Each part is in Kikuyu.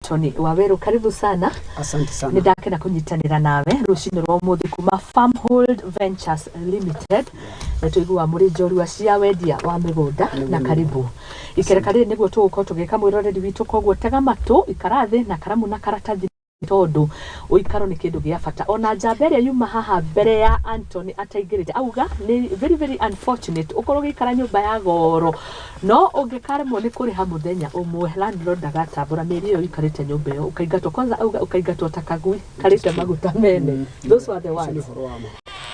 Anthony Waweru, karibu sana. Asante sana. Nĩ ndakena kũnyitanĩra nawe rũcinĩ rwa ũmũthĩ kuma Farmhold Ventures Limited. Nĩ tũiguaga mũrĩ njorua cia wendia wa mĩgũnda, na karibu. Ikereka rĩrĩ nĩguo tũgũkorwo tũgĩka, mwĩroreri witũ, koguo tega matũ, ikara thĩ na karamu na karatathi, tondũ ũikaro nĩ kĩndũ gĩa bata. Ona njamba ĩrĩa yuma haha mbere ya Anthony ataingĩrĩte auga nĩ very very unfortunate ũkorwo ũgĩikara nyũmba ya goro, no ũngĩkaremwo nĩ kũrĩha mũthenya ũmwe, landlord agatambũra mĩeri ĩyo ũikarĩte nyũmba ĩyo, ũkaingatwo. Kwanza auga ũkaingatwo ta kagui karĩte maguta mene. Those were the Ũcio nĩ words. ũhoro wa ma.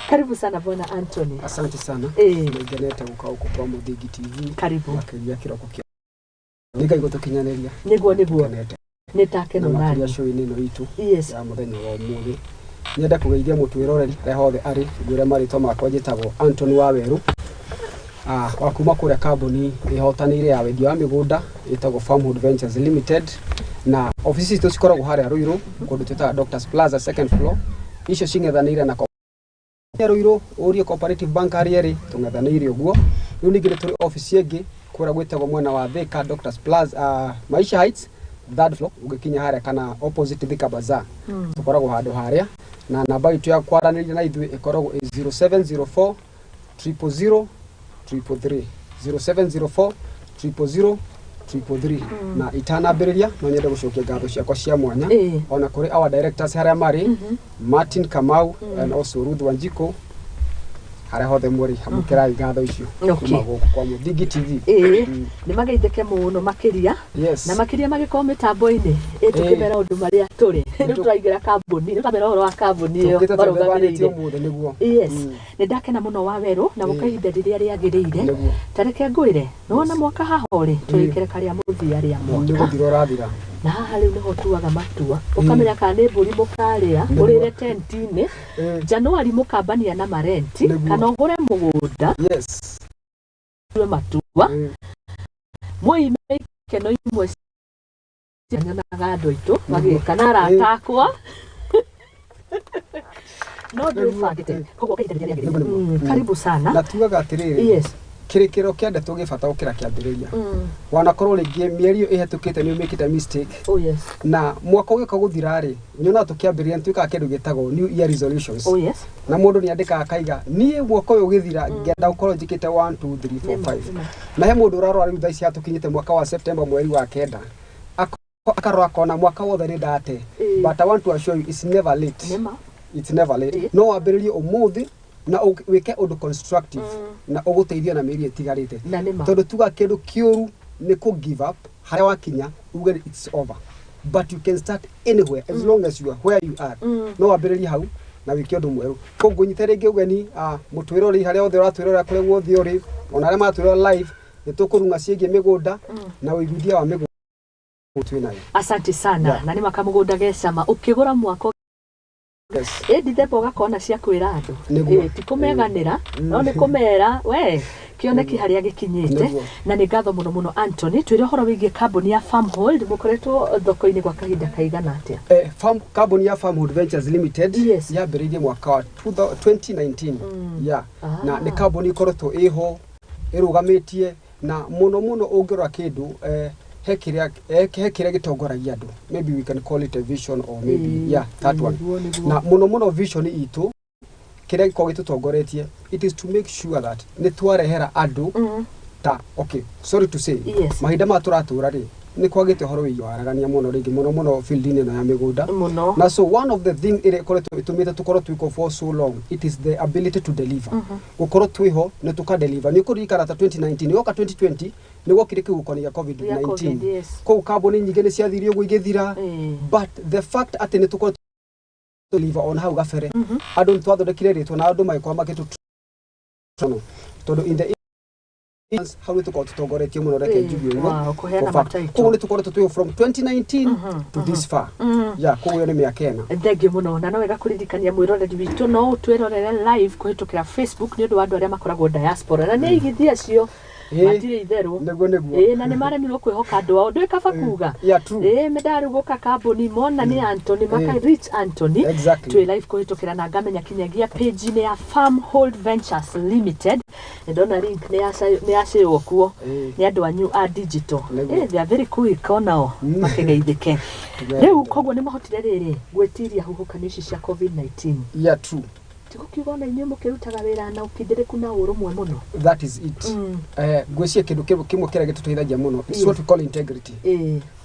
Karibu sana, bwana Anthony. Asante sana. Nĩngenete gũka gũkũ kwa Mũthingi TV. Karibu. Makĩria kĩroko kĩa nĩ Ngai gũtũkinyanĩria. Nĩguo. Ngenete. Nĩ ndakeno Na makĩria nani. show-inĩ ĩno itũ ya mũthenya wa ũmũthĩ. Nyende kũgeithia mũtwĩroreri harĩa hothe arĩ, ngwĩre marĩtwa makwa njĩtagwo Anthony Wawerũ. Wa kuma kũrĩa kambuni ĩhotanĩire ya wendia wa mĩgũnda ĩtagwo Farmhold Ventures Limited, na obici citũ cikoragwo harĩa Ruiru, kũndũ twĩtaga Doctors Plaza, second floor, icio cing'ethanĩire na Ruiru, ũrie Cooperative Bank harĩa ĩrĩ, tũng'ethanĩire ũguo. Rĩu ningĩ nĩ tũrĩ obici ĩngĩ kũrĩa gwĩtagwo mwena wa Thika, Doctors Plaza, Maisha Heights, third floor, ũngĩkinya harĩa kana opposite Thika Bazaar. Tũkoragwo handũ harĩa, na namba itũ ya kwaranĩria na ithuĩ ĩkoragwo ĩ 0704 000 333, 0704 000 333. Na itanambĩrĩria, no nyende gũcokia ngatho ciakwa cia mwanya ona kũrĩ our directors harĩa marĩ, Martin Kamau and also Ruth Wanjiko, harĩa hothe mũrĩ, amũkĩrai ngatho icio kuma gũkũ kwa Mũthingi TV. Ĩĩ, nĩ mageithĩke mũno makĩria. Na makĩria magĩkorwo mĩtambo-inĩ ĩ tũkĩmera ũndũ marĩa tũrĩ rĩu tũraingĩra kambuni, rĩu tũramera ũhoro wa kambuni ĩyo Tũkĩte tũthabanĩtie marũgamĩrĩire. ũmũthĩ nĩguo. Yes. Nĩ ndakena mũno, Wawerũ, na gũka ihinda rĩrĩa rĩagĩrĩire. Ta reke ngwĩre, nĩwona mwaka haha ũrĩ tũrĩkereka rĩa mũthia rĩa Nĩ mwaka. gũthira ũrathira. Na haha rĩu nĩho tuaga matua, ũkamenya kana nĩ mbũri mũkarĩa ũrĩre tent-inĩ Januari, mũkambania na marenti, kana ũgũre mũgũnda. Tue matua, mwĩime ikeno imwe cia nyonaga andũ aitũ magĩka na arata akwa, no ndĩbangĩte, koguo kahinda rĩrĩa rĩagĩrĩire. Nĩguo. Karibu sana. Na tugaga atĩrĩrĩ, kĩrĩkĩrĩro kĩa ndeto gĩ bata gũkĩra kĩambĩrĩria. Wanakorwo rĩngĩ mĩeri ĩyo ĩhetũkĩte nĩ ũmĩkĩte mistake, na mwaka ũgĩũka gũthira rĩ, nyonaga tũkĩambĩrĩria nĩ twĩkaga kĩndũ gĩtagwo new year resolutions. Na mũndũ nĩ andĩkaga akaiga, niĩ mwaka ũyũ ũgĩthira ngenda gũkorwo njĩkĩte 1 2 3 4 5. Na he mũndũ ũrarora rĩu thaa ici hatũkinyĩte mwaka wa September, mweri wa kenda, akarora akona mwaka wothe nĩ ndate. But I want to assure you, it's never late. It's never late. No wambĩrĩrie ũmũthĩ na wĩke ũndũ constructive na ũgũteithia na mĩeri ĩtigarĩte. Na nĩma. Tondũ tuga kĩndũ kĩũru nĩ kũ give up harĩa wakinya, uge it's over, but you can start anywhere as long as you are where you are. No wambĩrĩrie hau na wĩke ũndũ mwerũ. Koguo nyite rĩngĩ ũgeni, mũtwĩrori harĩa othe ũratwĩrora, kũrĩa guothe ũrĩ, ona arĩa maratwĩrora live, nĩ tũkũrung'a ciĩgiĩ mĩgũnda na ũiguithia wa mĩgũnda twĩ nayo. Asante sana. Na nĩ makamũgũnda gecama ũkĩgũra mwaka ĩ Dithemba, ũgakona cia kwĩra andũ. Ĩ, ti kũmeganĩra, no nĩ kũmera we kĩoneki harĩa gĩkinyĩte. Na nĩ ngatho mũno mũno, Anthony. Twĩre ũhoro wĩgiĩ kambuni ya Farmhold, mũkoretwo thoko-inĩ gwa kahinda kaigana atĩa? Kambuni ya Farmhold Ventures Limited yambĩrĩirie mwaka wa 2019, yeah. Na nĩ kambuni ĩkoretwo ĩho ĩrũgamĩtie, na mũno mũno ũngĩrora kĩndũ, he kĩrĩa gĩtongoragia andũ, maybe we can call it a vision or maybe, yeah, that one. Nĩguo. Na mũno mũno vision itũ, kĩrĩa gĩkoragwo gĩtũtongoretie, it is to make sure that nĩ twarehera andũ ta, okay, sorry to say, mahinda maya tũratũra rĩ, nĩ kwagĩte ũhoro wĩgiĩ waragania mũno rĩngĩ, mũno mũno field-inĩ ĩno ya mĩgũnda. Na so one of the thing ĩrĩa ĩkoretwo ĩtũmĩte tũkorwo twĩko for so long, it is the ability to deliver. Gũkorwo twĩho nĩ tũka deliver. Nĩ ũkũririkana ta 2019 yoka, 2020 nĩ gwokire kĩhuhũkanio gĩa Gĩa COVID-19. COVID, yes. Kũu kambuni nyingĩ nĩ ciathire ũguo igĩthira. But the fact atĩ nĩ tũkoretwo deliver on hau gabere, andũ nĩ twathondekire rĩtwa na andũ magĩkorwo magĩtũ mũno, tondũ in the hau nĩ tũkorwo tũtongoretie mũno, reke njuge ũguo. Wow, kũheana For fact. mataito. Koguo nĩ tũkoretwo twĩho from 2019 to this far, yeah, koguo ĩyo nĩ mĩaka 4. Thengiũ mũno, na no wega kũririkania mwĩroreri witũ no ũtwĩrorere live kũhĩtũkĩra Facebook, nĩ ũndũ wa andũ arĩa makoragwo diaspora na nĩ aigithia acio. Matirĩ itherũ. Nĩguo nĩguo. Ĩĩ, na nĩ maremirwo kwĩhoka andũ ao, ndũĩ kaba kuga. Yeah, true. Ĩĩ, mendaga rĩu gũka kambuni mona nĩ Anthony, maka reach Anthony. Twĩ live kũhĩtũkĩra na ngamenya kinyagia page-inĩ ya Farmhold Ventures Limited. Nĩ ndona link nĩ yacĩrwo kuo nĩ andũ anyu a digital. They are very quick onao makĩgeithĩke. Rĩu koguo nĩ mahotire rĩrĩ gwĩtiria huhũkanio ici cia COVID-19. Yeah, true. Tigũkiuga ona inyuĩ mũkĩrutaga wĩra na ũkindĩrĩku na ũrũmwe mũno. That is it. Ngwĩciria kĩndũ kĩmwe kĩrĩa gĩtũteithagia mũno, it's what we call integrity.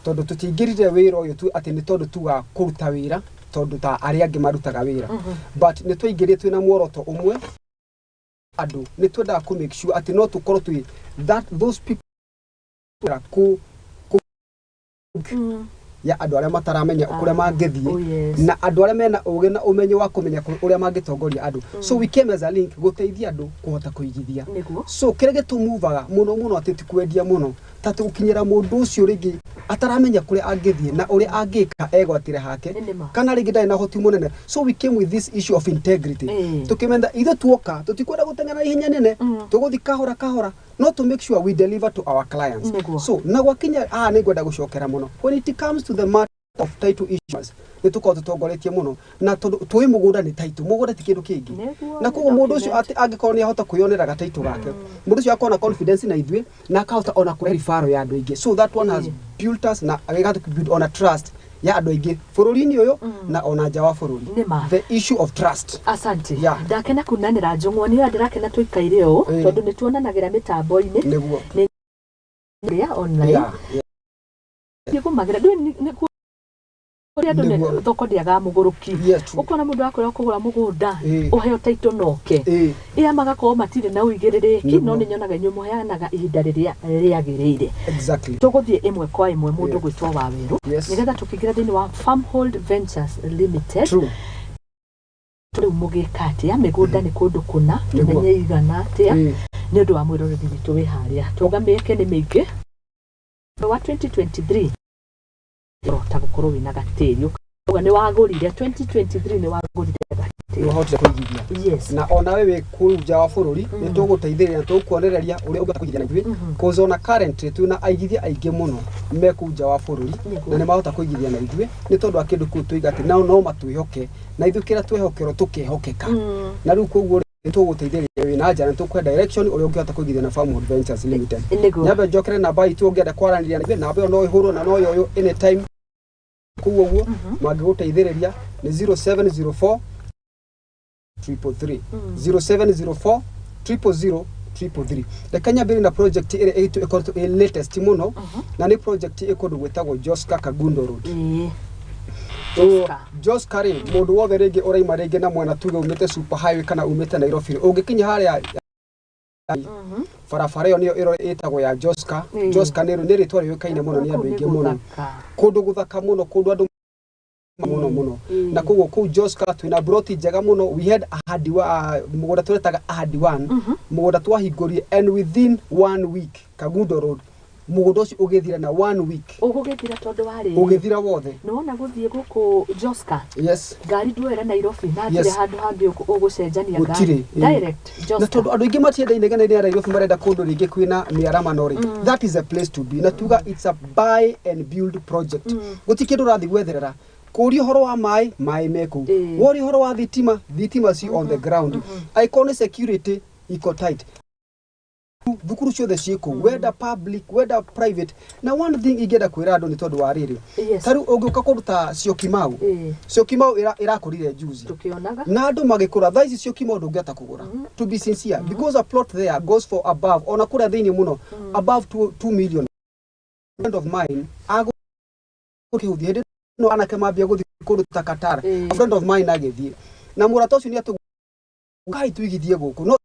Tondũ tũtiingĩrire wĩra ũyũ tu atĩ nĩ tondũ tu wa kũruta wĩra, tondũ ta arĩa angĩ marutaga wĩra, but nĩ twaingĩrire twĩna muoroto ũmwe. Andũ nĩ twendaga kũ make sure atĩ no tũkorwo twĩ that those people kũ ya andũ arĩa mataramenya kũrĩa mangĩthiĩ, na andũ arĩa mena ũgĩ na ũmenyo wa kũmenya ũrĩa mangĩtongoria andũ. So we came as a link gũteithia andũ kũhota kũigithia. So kĩrĩa gĩtũmuvaga mũno mũno atĩ ti kwendia mũno, ta gũkinyĩra mũndũ ũcio rĩngĩ ataramenya kũrĩa angĩthiĩ na ũrĩa angĩka egwatĩre hake, kana rĩngĩ ndarĩ na ũhoti mũnene. So we came with this issue of integrity. Tũkĩmenya ithuĩ tuoka tũtikwenda gũteng'era ihenya nene, tũgũthiĩ kahora kahora, no to make sure we deliver to our clients. So na gwakinya haha nĩ ngwenda gũcokera mũno, when it comes to the matter of title issues, nĩ tũkoragwo tũtongoretie mũno, na tondũ tũĩ mũgũnda nĩ title, mũgũnda ti kĩndũ kĩngĩ. Na koguo mũndũ ũcio atĩ angĩkorwo nĩ ahota kwĩyonera gataitũ gake, mũndũ ũcio akorwo na confidence na ithuĩ, na akahota ona kũhe referral ya andũ aingĩ. So that one has built us na agĩgatũ build ona trust ya andũ aingĩ bũrũri-inĩ ũyũ na ona nja wa bũrũri. The issue of trust. Asante. Ndakena kunanĩra njũng'wa, nĩ ndĩrakena tũikaire ũũ tondũ nĩ tuonanagĩra mĩtambo-inĩ. Nĩguo. Nĩ online. Nĩgũmagĩra ndũĩ nĩ kũrĩa andũ thoko ndĩagaga mũgũrũki. Ũkona mũndũ akwĩra kũgũra mũgũnda, ũheo taitũ noke. Ĩa magakorwo matirĩ na ũigĩrĩrĩki, no nĩ nyonaga inyuĩ mũheanaga ihinda rĩrĩa rĩagĩrĩire. Tũgũthiĩ ĩmwe kwa ĩmwe mũndũ gwĩtwo Wawerũ, nĩgetha tũkĩingĩra thĩinĩ wa Farmhold Ventures Limited. Rĩu mũgĩka atĩa? Mĩgũnda nĩ kũndũ kũna, tũmenye igana atĩa nĩ ũndũ wa mwĩroreri witũ wĩ harĩa. Twauga mĩeke nĩ mĩingĩ. Wa 2023 ta gũkorwo wĩna gatĩri, ũkauga nĩ wagũrire 2023, nĩ wagũrire gatĩri. Nĩ wahotire kũigithia. Na onawe wĩ kũu nja wa bũrũri, nĩ tũgũteithĩrĩria na tũgũkuonereria ũrĩa ũngĩhota kũigithia na ithuĩ. Cause ona currently twĩna aigithia aingĩ mũno me kũu nja wa bũrũri, na nĩ mahota kũigithia na ithuĩ nĩ tondũ wa kĩndũ kĩu tũiga atĩ nao no matwĩhoke, na ithuĩ kĩrĩa twehokerwo tũkehokeka. Na rĩu koguo nĩ tũgũteithĩrĩria wĩna nja na tũkũhe direction ũrĩa ũngĩhota kũigithia na Farmhold Ventures Limited. Nyambe njokere namba itũ ũngĩenda kwaranĩria na ithuĩ, namba ĩyo no ĩhũrwo na no yoywo anytime. Kũu ũguo mangĩgũteithĩrĩria nĩ 0704 333, 0704 000 333. Reke nyambĩrĩrie na project ĩrĩa ĩtũ ĩkoretwo ĩ latest mũno, na nĩ project ĩ kũndũ gwĩtagwo Joska Kagundo Road. Joska. Joska rĩ, mũndũ wothe rĩngĩ ũraima rĩngĩ na mwena tuge umĩte Super Highway kana umĩte Nairobi, ũngĩkinya harĩa barabara ĩyo nĩyo ĩtagwo ya Joska. Joska nĩ rĩtwa rĩũĩkaine mũno nĩ andũ aingĩ mũno, kũndũ gũthaka mũno, kũndũ andũ mũno mũno. Na koguo kũu Joska twĩna broti njega mũno. We had ahadi wa mũgũnda tũretaga ahadi one, mũgũnda twahingũrire, and within one week Kagundo Road mũgũnda ũcio ũgĩthira na one week. Ũgũgĩthira tondũ wa rĩrĩ, ũgĩthira wothe. Nĩ wona gũthiĩ gũkũ Joska, ngari nduoere Nairobi na Yes. hatirĩ handũ hangĩ ũgũcenjania Gũtirĩ, ngari. Direct Na Joska. tondũ andũ aingĩ matienda inegene rĩa Nairobi, marenda kũndũ rĩngĩ kwĩna mĩaramano rĩ, that is a place to be. Na tuga it's a buy and build project. Gũtirĩ kĩndũ ũrathiĩ gwetherera. Kũria ũhoro wa maĩ, maĩ me kũu. Woria ũhoro wa thitima, thitima ci on the ground. Angĩkorwo nĩ security iko tight, thukuru ciothe ciĩ kũu, wenda public, wenda private. Na one thing ingĩenda kwĩra andũ nĩ tondũ wa rĩrĩ, ta rĩu ũngĩũka kũndũ ta Syokimau, Syokimau ĩrakũrire juzi Tũkĩonaga. Na andũ magĩkũra. Thaa ici Syokimau ndũngĩhota kũgũra, to be sincere, because a plot there goes for above, ona kũrĩa thĩinĩ mũno, above 2 million. Friend of mine agũkĩhuthia hĩndĩ ĩno anake mambia gũthiĩ kũndũ ta Qatar, a friend of mine agĩthiĩ na mũrata ũcio nĩ atũ ngai tuigithie gũkũ, no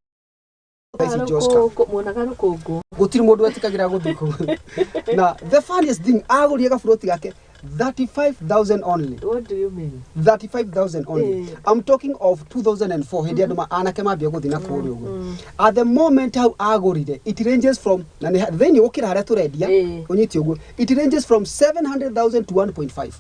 thaa ici Joska Muonaga rũkũngũ. Gũtirĩ mũndũ wetĩkagĩra gũthiĩ kũu. Na the funniest thing, agũrire gaburoti gake 35,000 only. What do you mean? 35,000 only. I'm talking of 2004, hĩndĩ andũ anake mambia gũthiĩ na kũrĩa ũguo. At the moment hau agũrire, it ranges from, na nĩ thĩinĩ gũkĩra harĩa tũrendia, ũnyite ũguo, it ranges from 700,000 to 1.5.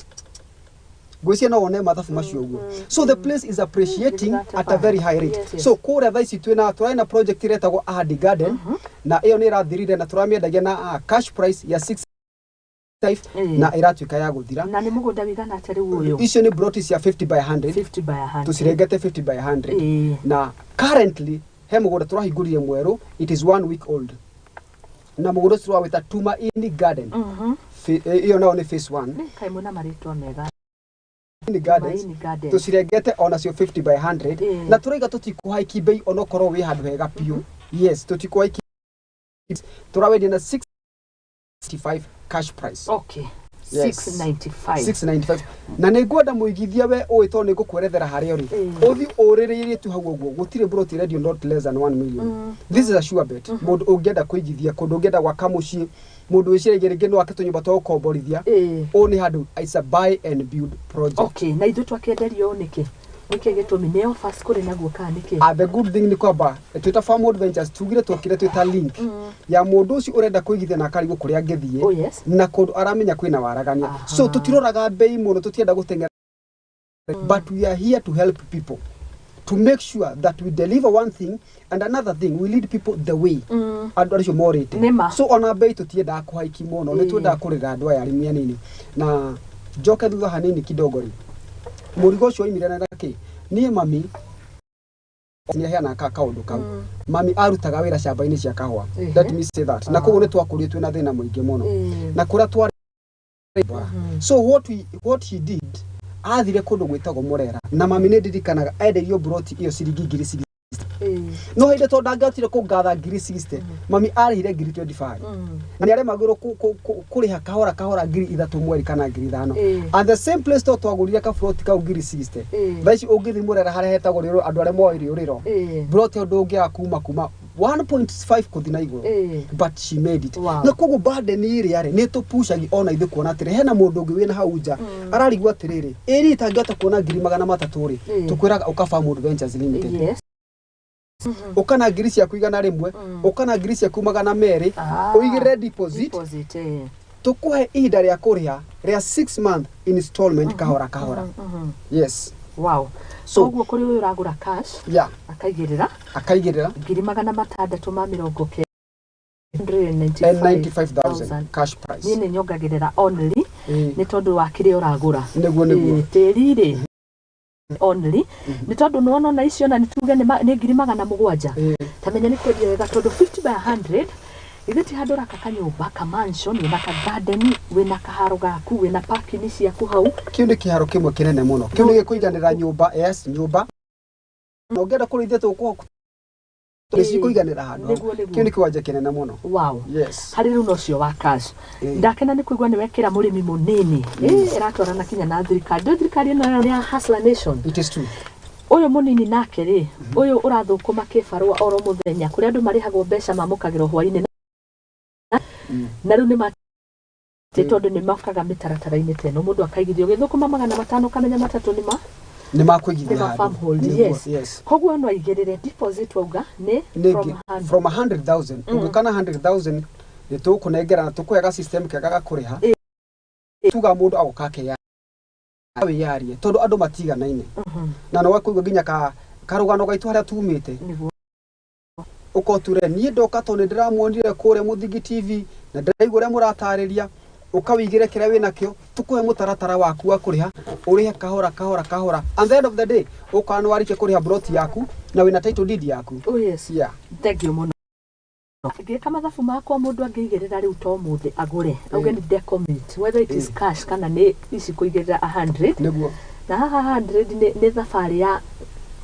Ngwĩciria no wone mathabu macio ũguo. So the place is appreciating at a very high rate. So kũrĩa thaa ici twĩna, tũrarĩ na project ĩretagwo Ahadi Garden, na ĩyo nĩ ĩrathirire, na tũramĩendagia na cash price ya 6 na ĩratuĩka ya gũthira. Na nĩ mũgũnda wĩigana atĩa rĩu ũyũ? Icio nĩ broti cia 50 by 100. 50 by 100. Tũcirengete 50 by 100. Na currently he mũgũnda tũrahingũrire mwerũ, it is one week old, na mũgũnda ũcio tũrawĩta Tumaini Garden. Ĩyo nayo nĩ phase 1. Nĩ kaĩ mwĩna marĩtwa mega. Tumaini Gardens. Tumaini Gardens. Tũcirengete onacio 50 by 100. Na tũraiga tũtikũhaiki bei onokorwo wĩ handũ hega biũ. Yes, tũtikũhaiki, tũrawendia na 65 cash price. Yes. 695. 695. Na nĩ ngwenda mũigithia we ũĩ, tondũ nĩ ngũkwerethera harĩa ũrĩ, ũthi ũrĩrĩirie tu hau ũguo, gũtirĩ broti ĩrendio not less than 1 million. This is a sure bet. Mũndũ ũngĩenda kũigithia kũndũ, ũngĩenda gwaka mũciĩ, mũndũ wĩciragia rĩngĩ no ake tũnyũmba twa gũkomborithia, ũũ nĩ handũ, it's a buy and build project. Okay, na ithuĩ twakĩenderio nĩkĩ? Nĩkĩ gĩtũmi? Nĩ offers kũrĩ naguo kana nĩkĩ? The good thing nĩ kwamba twĩta Farmhold Ventures tugire twokire twĩta link ya mũndũ ũcio ũrenda kũigithia na akarigwo kũrĩa angĩthiĩ na kũndũ aramenya kwĩna waragania. So tũtiroraga bei mũno, tũtienda gũteng'era, but we are here to help people to make sure that we deliver one thing and another thing, we lead people the way andũ acio morĩte. Nĩma. So ona bei tũtiendaga kũhaiki mũno, nĩ twendaga kũrĩra andũ aya arĩmi anini. Na njoke thutha hanini kidogo rĩ, mũrigo ũcio oimire na kĩ? Niĩ mami nĩ aheanaga kaũndũ kau. Mami arutaga wĩra camba-inĩ cia kahũa. Let me say that. Na koguo nĩ twakũrire twĩna thĩna mũingĩ mũno na kũrĩa twarĩ. So what he did, athire kũndũ gwĩtagwo Mũrera, na mami nĩ ndirikanaga endeirio broti ĩyo ciringi ngiri 60. No hĩndĩ tondũ ndangĩhotire kũngatha ngiri 60, mami arĩhire ngiri 25, na nĩ aremagĩrwo kũrĩha kahora kahora 3000 mweri kana 5000. And the same place to twagũrire kaburoti kau ngiri 60, thaa ici ũngĩthiĩ Mũrera harĩa hetagwo rĩũrĩro, andũ arĩa moĩ rĩũrĩro, broti ĩyo ndũngĩaga kuma 1.5 kũthi na igũrũ. But she made it. Na koguo burden ĩrĩa rĩ, nĩ tũpucagi ona ithuĩ kuona atĩrĩ, hena mũndũ ũngĩ wĩna hau nja ararigwo atĩrĩrĩ, ĩri itangĩhota kuona 300,000 rĩ, tũkwĩraga ũka Farmhold Ventures Limited. Ũka na ngiri ciaku 100, ũka na ngiri ciaku 200, ũigĩrĩre deposit. Deposit. Tũkũhe ihinda rĩa kũrĩha rĩa 6 month installment, kahora kahora. Yes. So koguo kũrĩ ũyũ ũragũra cash, akaigĩrĩra akaigĩrĩra 699,000. 95,000 cash price. Niĩ nĩ nyongagĩrĩra only nĩ tondũ wa kĩrĩa ũragũra. Nĩguo. Tĩri rĩ, only nĩ tondũ nĩwona ona icio na nĩ tuge nĩ 700,000. Ta menya nĩ kwendia wega, tondũ 50 by 100 ithuĩ ti handũ ũraka kanyũmba ka mansion wĩna ka garden, wĩna kaharo gaku, wĩna parking ciaku hau. Kĩu nĩ kĩharo kĩmwe kĩnene mũno. Kĩu nĩ gĩkũiganĩra nyũmba. Yes, nyũmba na ũngĩenda kũrĩithia tũkũ nĩ cikũiganĩra handũ hau. Nĩguo. Kĩu nĩ kĩwanja kĩnene mũno. Yes. Harĩ rĩu na ũcio wa cash, ndakena nĩ kũigua nĩ wekĩra mũrĩmi mũnini. Ĩratwarana kinya na thirikari. Ndũ thirikari ĩno nayo nĩ ya Hustler Nation. It is true. Ũyũ mũnini nake rĩ, ũyũ ũrathũkũma kĩbarũa oro mũthenya, kũrĩa andũ marĩhagwo mbeca mamũkagĩrwo hwainĩ, na rĩu nĩ ma tondũ nĩ mokaga mĩtaratara-inĩ ta ĩno, mũndũ akaigithio ũgĩthũkũma 500, ũkamenya matatũ nĩ ma Nĩ makũigithia nĩ ma handũ. Farmhold. Nĩguo, Yes. Yes. Koguo no aigĩrĩre deposit, wauga nĩ Nĩ from 100. From 100,000. Ũngĩũka na 100,000 nĩ tũkũnengera na tũkũhe ga system kega ga kũrĩha. Tuga mũndũ agoka akeyaria wĩyarie, tondũ andũ matiganaine, na no kũigua nginya ka karũgano gaitũ harĩa tumĩte. Ũkoture niĩ ndoka tondũ nĩ ndĩramuonire kũrĩa Mũthingi TV na ndĩraigua ũrĩa mũratarĩria, ũkawĩigĩre kĩrĩa wĩnakĩo, tũkũhe mũtaratara waku wa kũrĩha, ũrĩhe kahora kahora kahora, and the end of the day ũkona nĩ warĩkia kũrĩha broti yaku na wĩna title deed yaku. Oh yes. Thank you mũno. Ngĩka mathabu makwa, mũndũ angĩigĩrĩra rĩu to mũthĩ agũre, auge nĩ ndecommit, whether it is cash kana nĩ ici kũigĩrĩra 100, na haha 100 nĩ thabarĩ ya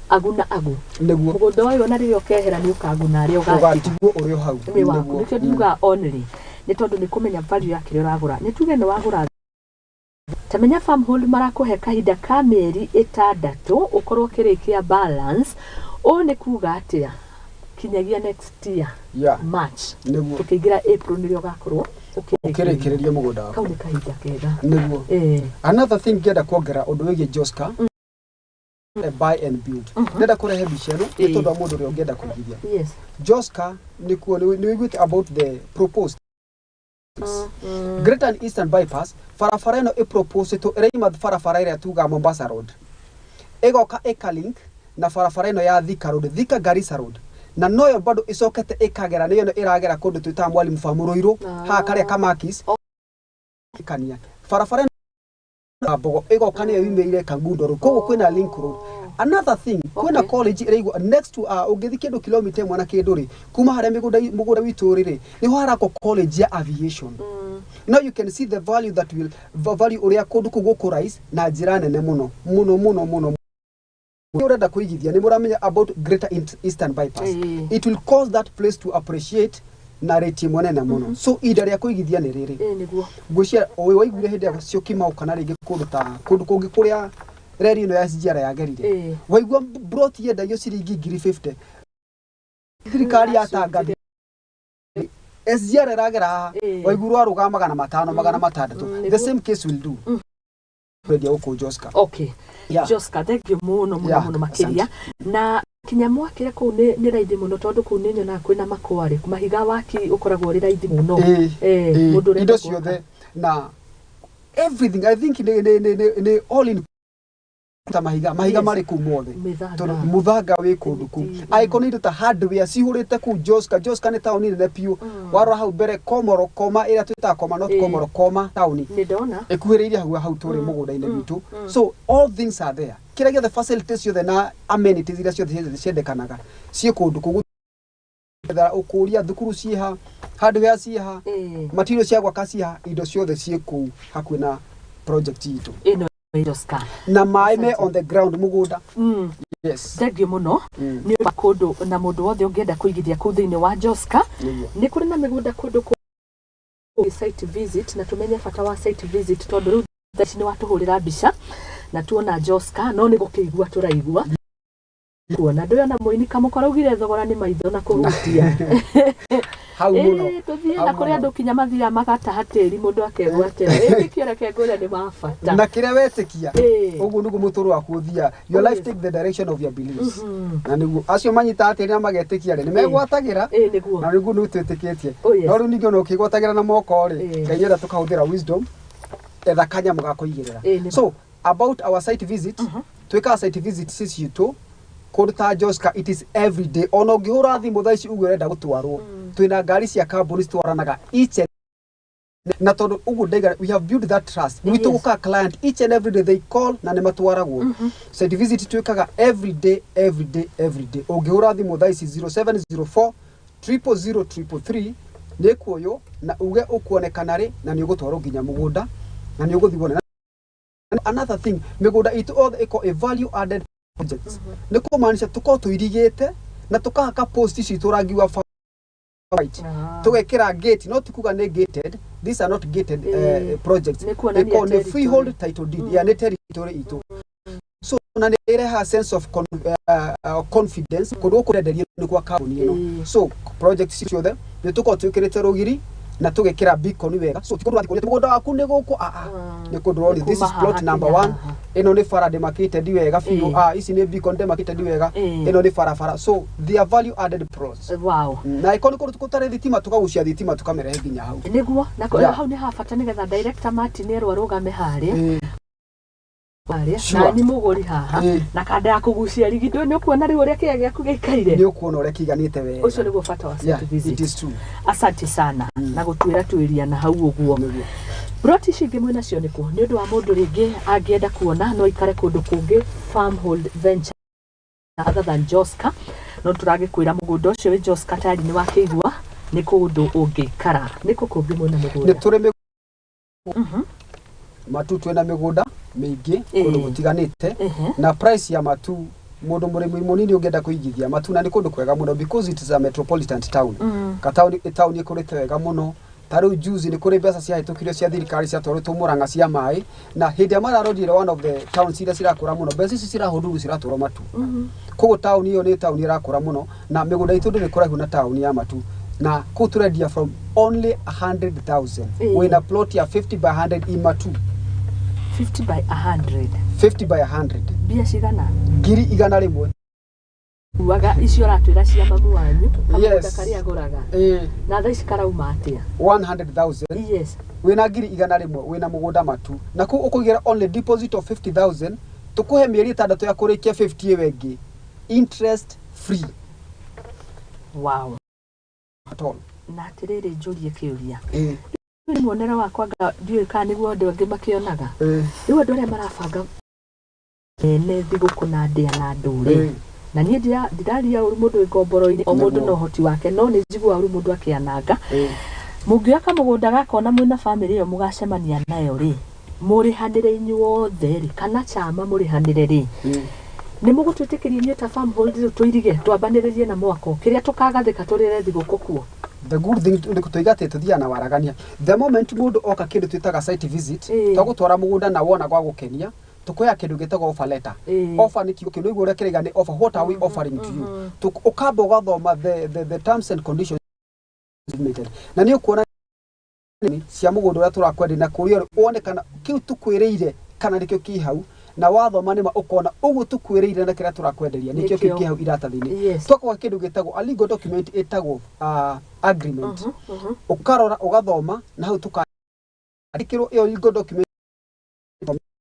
agu na agu. Mũgũnda ũyũ ona rĩrĩa ũkehera nĩ ũkaguna arĩa ũgatiga. Ũgatigwo ũrĩ o hau. Nĩ waku. Nĩkĩo ndiugaga only nĩ tondũ nĩ kũmenya value ya kĩrĩa ũragũra. Nĩ tuge nĩ wagũra, ta menya Farmhold marakũhe kahinda ka mĩeri 6 ũkorwo ũkĩrĩkia balance. Ũũ nĩ kuga atĩa? Kinyagia next year March, tũkĩingĩra April, nĩrĩo ũgakorwo ũkĩrĩkĩrĩria. Ũkĩrĩkĩrĩria mũgũnda waku. Kau nĩ kahinda kega. Nĩguo. Another thing ngĩenda kuongerera ũndũ wĩgiĩ Joska, buy and build, ndĩrenda kũrehe mbica ĩno nĩ tondũ wa mũndũ ũrĩa ũngĩenda kũigithia. Joska nĩkuo nĩ wĩiguĩte about the proposed Greater and Eastern Bypass, barabara ĩno ĩproposĩtwo ĩraima barabara ĩrĩa tugaga Mombasa Road, ĩgoka ĩkalink na barabara ĩno ya Thika Road, Thika Garissa Road, na noyo bado ĩcokete ĩkagera, nĩyo ĩno ĩragera kũndũ twĩtaga Mwalimu Farm Ruiru. Haha karĩa Kamakis kania barabara ĩno ya Mbogo ĩgoka nĩyo yumĩrire Kangundo Road, koguo kwĩna link road. Another thing, kwĩna college ĩraigwo next to, ũngĩthiĩ kĩndũ kilomita 1 na kĩndũ rĩ kuma harĩa mũgũnda witũ rĩ rĩ, nĩho harakwo college ya aviation. Now you can see the value that will value ũrĩa kũndũ kũu gũkũ rise na njĩra nene mũno mũno mũno mũno. Ũrenda kũigithia, nĩ mũramenya about Greater Eastern Bypass. It will cause that place to appreciate na rate ĩmwe nene mũno. So ihinda rĩa kũigithia nĩ rĩrĩ. Ĩĩ nĩguo. Ngwĩciria ũĩ waiguire hĩndĩ ya Syokimau kana rĩngĩ kũndũ ta kũndũ kũngĩ kũrĩa reri ĩno ya SGR yagerire. Waigua broti yendagio ciringi 50,000, thirikari yatangathire SGR ĩragera haha. Waigua rwarũgama 500, 600. The same case will do kwendia gũkũ Joska. Joska, thank you mũno mũno mũno makĩria. Na kinya mwakĩre kũu nĩ raithi mũno, tondũ kũu nĩ nyonaga kwĩna makware mahiga, waki ũkoragwo ũrĩ raithi mũno. Mũndũ ũrenda indo gwaka. Ciothe na everything, I think nĩ all in ta mahiga marĩ kũu mothe. Mĩthanga. Tondũ mũthanga wĩ kũndũ kũu. Mĩtĩ. Angĩkorwo nĩ indo ta hardware cihũrĩte kũu Joska. Joska nĩ taũni nene biũ. Warora hau mbere Komoro Koma ĩrĩa twĩtaga Koma, not Komoro Koma taũni Nĩ ndona. ĩkuhĩrĩirie hau tũrĩ mũgũnda-inĩ witũ. So all things are there, kĩrĩa gĩothe, facilities ciothe na amenities iria ciothe ciendekanaga ciĩ kũndũ kũu. Ũkũria thukuru ciĩha, hardware ciĩha, material cia gwaka ciĩha, indo ciothe ciĩ kũu hakuhĩ na project itũ. Ĩno ĩ Joska. Na maĩ me Asante. on the ground mũgũnda. Yes. Thank you mũno. Nĩ ũndũ wa kũndũ na mũndũ wothe ũngĩenda kũigithia kũu thĩinĩ wa Joska. Nĩguo. Nĩ kũrĩ na mĩgũnda kũndũ kũ site visit, na tũmenye bata wa site visit, tondũ rĩu thaa ici nĩ watũhũrĩra mbica na tuona Joska, no nĩ gũkĩigua tũraigua kuona ndũyona mũini kamũkora augire thogora nĩ maitho na kũhutia. Hau mũno. Ĩĩ, tũthiĩ Hau na kũrĩ mũno. andũ kinya mathiaga magataha tĩri, mũndũ akegwatĩra ĩtĩkio, reke ngwĩre nĩ wa bata. Na kĩrĩa wetĩkia, ũguo nĩguo mũtũrũ waku ũthiaga. Your life take the direction of your beliefs. Na nĩguo acio manyitaga tĩri na magetĩkia rĩ, nĩ megwatagĩra. Ĩĩ nĩguo. Na nĩguo nĩ twĩtĩkĩtie. Oh, yes. No rĩu ningĩ ona ũkĩgwatagĩra na moko rĩ, Ngai nĩenda tũkahũthĩra wisdom, etha kanyamũ ga kũigĩrĩra. So about our site visit, twĩkaga site visit citũ kũndũ ta Joska, it is every day. Ona ũngĩhũra thimũ thaa ici uge ũrenda gũtwarwo, twĩna ngari cia kambuni citwaranaga each and, na tondũ ũguo ndaiga, we have built that trust gwitũ. Gũkaga client each and every day, they call na nĩ matwaragwo. Site visit twĩkaga every day, every day, every day. Ũngĩhũra thimũ thaa ici 0704 000 333, nĩ kuoywo na uge ũkuonekana rĩ, na nĩ ũgũtwarwo nginya mũgũnda na nĩ ũgũthiĩ wone. Another thing, mĩgũnda itũ othe ĩko a value added projects, nĩ kũmaanisha tũkorwo tũirigĩte na tũkahaka post citũ rangi wa white, tũgekĩra gate, no ti kuga nĩ gated, these are not gated projects. Nĩ kuonania Ĩkorwo nĩ territory. freehold title deed, ya nĩ territory itũ. So na nĩ ĩrehaga sense of confidence kũndũ gũkũ ũrenderio nĩ kwa kambuni ĩno. So project ciothe nĩ tũkorwo twĩkĩrĩte rũgiri na tũgekĩra beacon wega, so ti kũndũ ũrathiĩ kũria mũgũnda waku nĩ gũkũ, ah ah, nĩ kũndũ ũroni, this is Kuma plot haha number kinya one. haha. Ĩno nĩ bara demarcated wega biũ. Ah, ici nĩ beacon demarcated wega. Ĩno nĩ barabara, so they are value added plots. Na ĩkorwo nĩ kũndũ gũtarĩ thitima, tũkagucia thitima tũkamĩrehe nginya hau. Nĩguo na hau nĩ ha bata, nĩgetha director Martin erwo arũgame harĩa harĩa na nĩ mũgũri haha na kanda ya kũgucia rigi, nĩ ũkuona rĩu ũrĩa kĩrĩa gĩaku gĩikaire. Nĩ ũkuona ũrĩa kĩiganĩte wega. Ũcio nĩguo bata wa site Yeah, it visit. is true. Asante sana na gũtuĩra tuĩria na hau ũguo. Broti ici ingĩ mwĩnacio nĩkũ, nĩ ũndũ wa mũndũ rĩngĩ angĩenda kuona no ikare kũndũ kũngĩ Farmhold Venture other than Joska? No tũragĩkwĩra mũgũnda ũcio wĩ Joska tayari nĩ wakĩigua nĩ kũndũ ũngĩikara. Nĩ kũ kũngĩ mwĩna Nĩ mĩgũnda? tũrĩ Matu, twĩna mĩgũnda mĩingĩ kũndũ gũtiganĩte. Na price ya Matu, mũndũ mũrĩmi mũnini ũngĩenda kũigithia Matu, na nĩ kũndũ kwega mũno because it is a metropolitan town. Kataũni taũni ĩkũrĩte wega mũno. Ta rĩu juzi nĩ kũrĩ mbeca ciahĩtũkirio cia thirikari ciatwarĩtwo Mũrang'a cia maĩ, na hĩndĩ ĩrĩa mararorire one of the towns iria cirakũra mũno, mbeca icio cirahũthĩrwo ciratwarwo Matu. Koguo taũni ĩyo nĩ taũni ĩrakũra mũno, na mĩgũnda itũ ndĩrĩ kũraihu na taũni ya Matu, na kũu tũrendia from only 100,000. Wĩna plot ya 50 by 100 in Matu. 50 by 100? 50 by 100. Mbia cigana? 100,000. Uaga icio ũratwĩra cia mamu wanyu kamũgũnda karĩa agũraga na thaa ici karauma atĩa? 100,000. Wĩna 100,000 wĩna mũgũnda Matu, na kũu ũkũigĩra only deposit of 50,000, tũkũhe mĩeri 6 ya kũrĩkia 50 ĩyo ĩngĩ interest free. Wow. At all. Na atĩrĩrĩ, njũrie kĩũria. Rĩu nĩ muonere wakwa, nga ndiũĩ kana nĩguo andũ angĩ makĩonaga. Rĩu andũ arĩa marabanga ene thigũkũ na ndĩa na ndũrĩ, na niĩ ndiraria ũru mũndũ wĩ ngomboro-inĩ, o mũndũ na ũhoti wake, no nĩ njiguaga ũru mũndũ akĩananga. Mũngĩoya kamũgũnda gaka ona mwĩna bamĩrĩ ĩyo mũgacemania nayo rĩ, mũrĩhanĩre inyuothe rĩ, kana chama mũrĩhanĩre rĩ, nĩ mũgũtwĩtĩkĩria inyuĩ ta Farmhold rĩu tũirige twambanĩrĩrie na mwako kĩrĩa tũkagathĩka tũrĩre thigũkũ kuo? The good thing nĩ tũiga atĩ tũthiaga na waragania. The moment mũndũ oka kĩndũ twĩtaga site visit, twagũtwara mũgũnda na wona gwa gũkenia, tũkũheaga kĩndũ gĩtagwo offer letter. Offer nĩ kiugo kĩu nĩguo ũrĩa kĩraiga nĩ offer. What are we offering to you? Ũkamba ũgathoma the terms and conditions limited, na nĩ ũkuona nĩ cia mũgũnda ũrĩa tũrakwenderia na kũrĩa ũrĩ, wone kana kĩu tũkwĩrĩire kana nĩkĩo kĩ hau, na wathoma nĩma ũkona ũguo tũkwĩrĩire na kĩrĩa tũrakwenderia nĩkĩo kĩu Nĩkĩo. kĩ hau iratathi-inĩ. Twakũhe kĩndũ gĩtagwo a legal document ĩtagwo agreement. Ũkarora ũgathoma na hau tũkandĩkĩrwo ĩyo legal document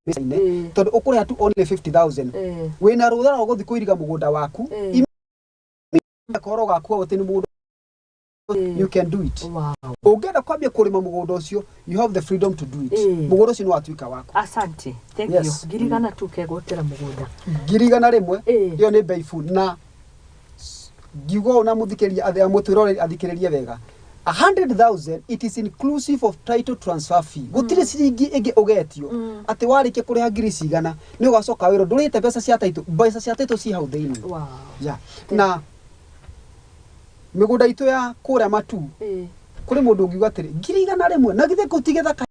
mbeca-inĩ, tondũ ũkũrĩha tu only 50,000, wĩna rũtha rwa gũthiĩ kũiriga mũgũnda waku. Kahoro gaku hau atĩ nĩ mũgũnda, you can do it. Ũngĩenda kwambia kũrĩma mũgũnda ũcio, you have the freedom to do it. Mũgũnda ũcio nĩ watuĩka waku. Asante, thank you. 100,000 tu kegwatĩra mũgũnda. 100,000. Ĩyo nĩ mbeibu, na ngiuga ũũ na mũthikĩrĩria mũtwĩroreri athikĩrĩrie wega, 100,000, it is inclusive of title transfer fee. Gũtirĩ ciringi ĩngĩ ũgetio atĩ warĩkia kũrĩha ngiri cigana nĩ ũgacoka wĩrwo ndũrĩhĩte mbeca cia title. Mbeca cia title ci hau thĩinĩ. Yeah. Na mĩgũnda itũ ya kũrĩa Matu, kũrĩ mũndũ ũngiuga atĩrĩ, 100,000 na githĩ kũu ti gĩthaka?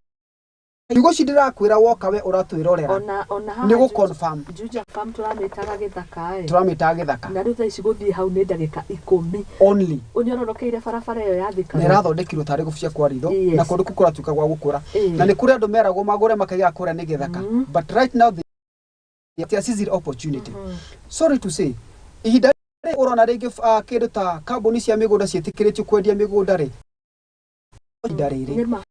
Igo ici ndĩrakwĩra woka we ũratwĩrorera Ona haha nĩ gũ confirm. Juja Farm tũramĩtaga gĩthaka ĩ. Tũramĩtaga gĩthaka. Na rĩu thaa ici gũthiĩ hau nĩ ndagĩka 10 only ũnyororokeire barabara ĩyo ya Thika. Na ĩrathondekirwo tarĩ gũbucia kwa ritho. Na kũndũ kũu kũratuĩka gwa gũkũra, na nĩ kũrĩ andũ meragwo magũre makaiga kũrĩa nĩ gĩthaka, but right now they are seizing opportunity. Sorry to say, ihinda rĩrĩ ũrona rĩngĩ kĩndũ ta kambuni cia mĩgũnda ciĩtĩkĩrĩtio kwendia mĩgũnda rĩ, ihinda rĩrĩ Nĩma.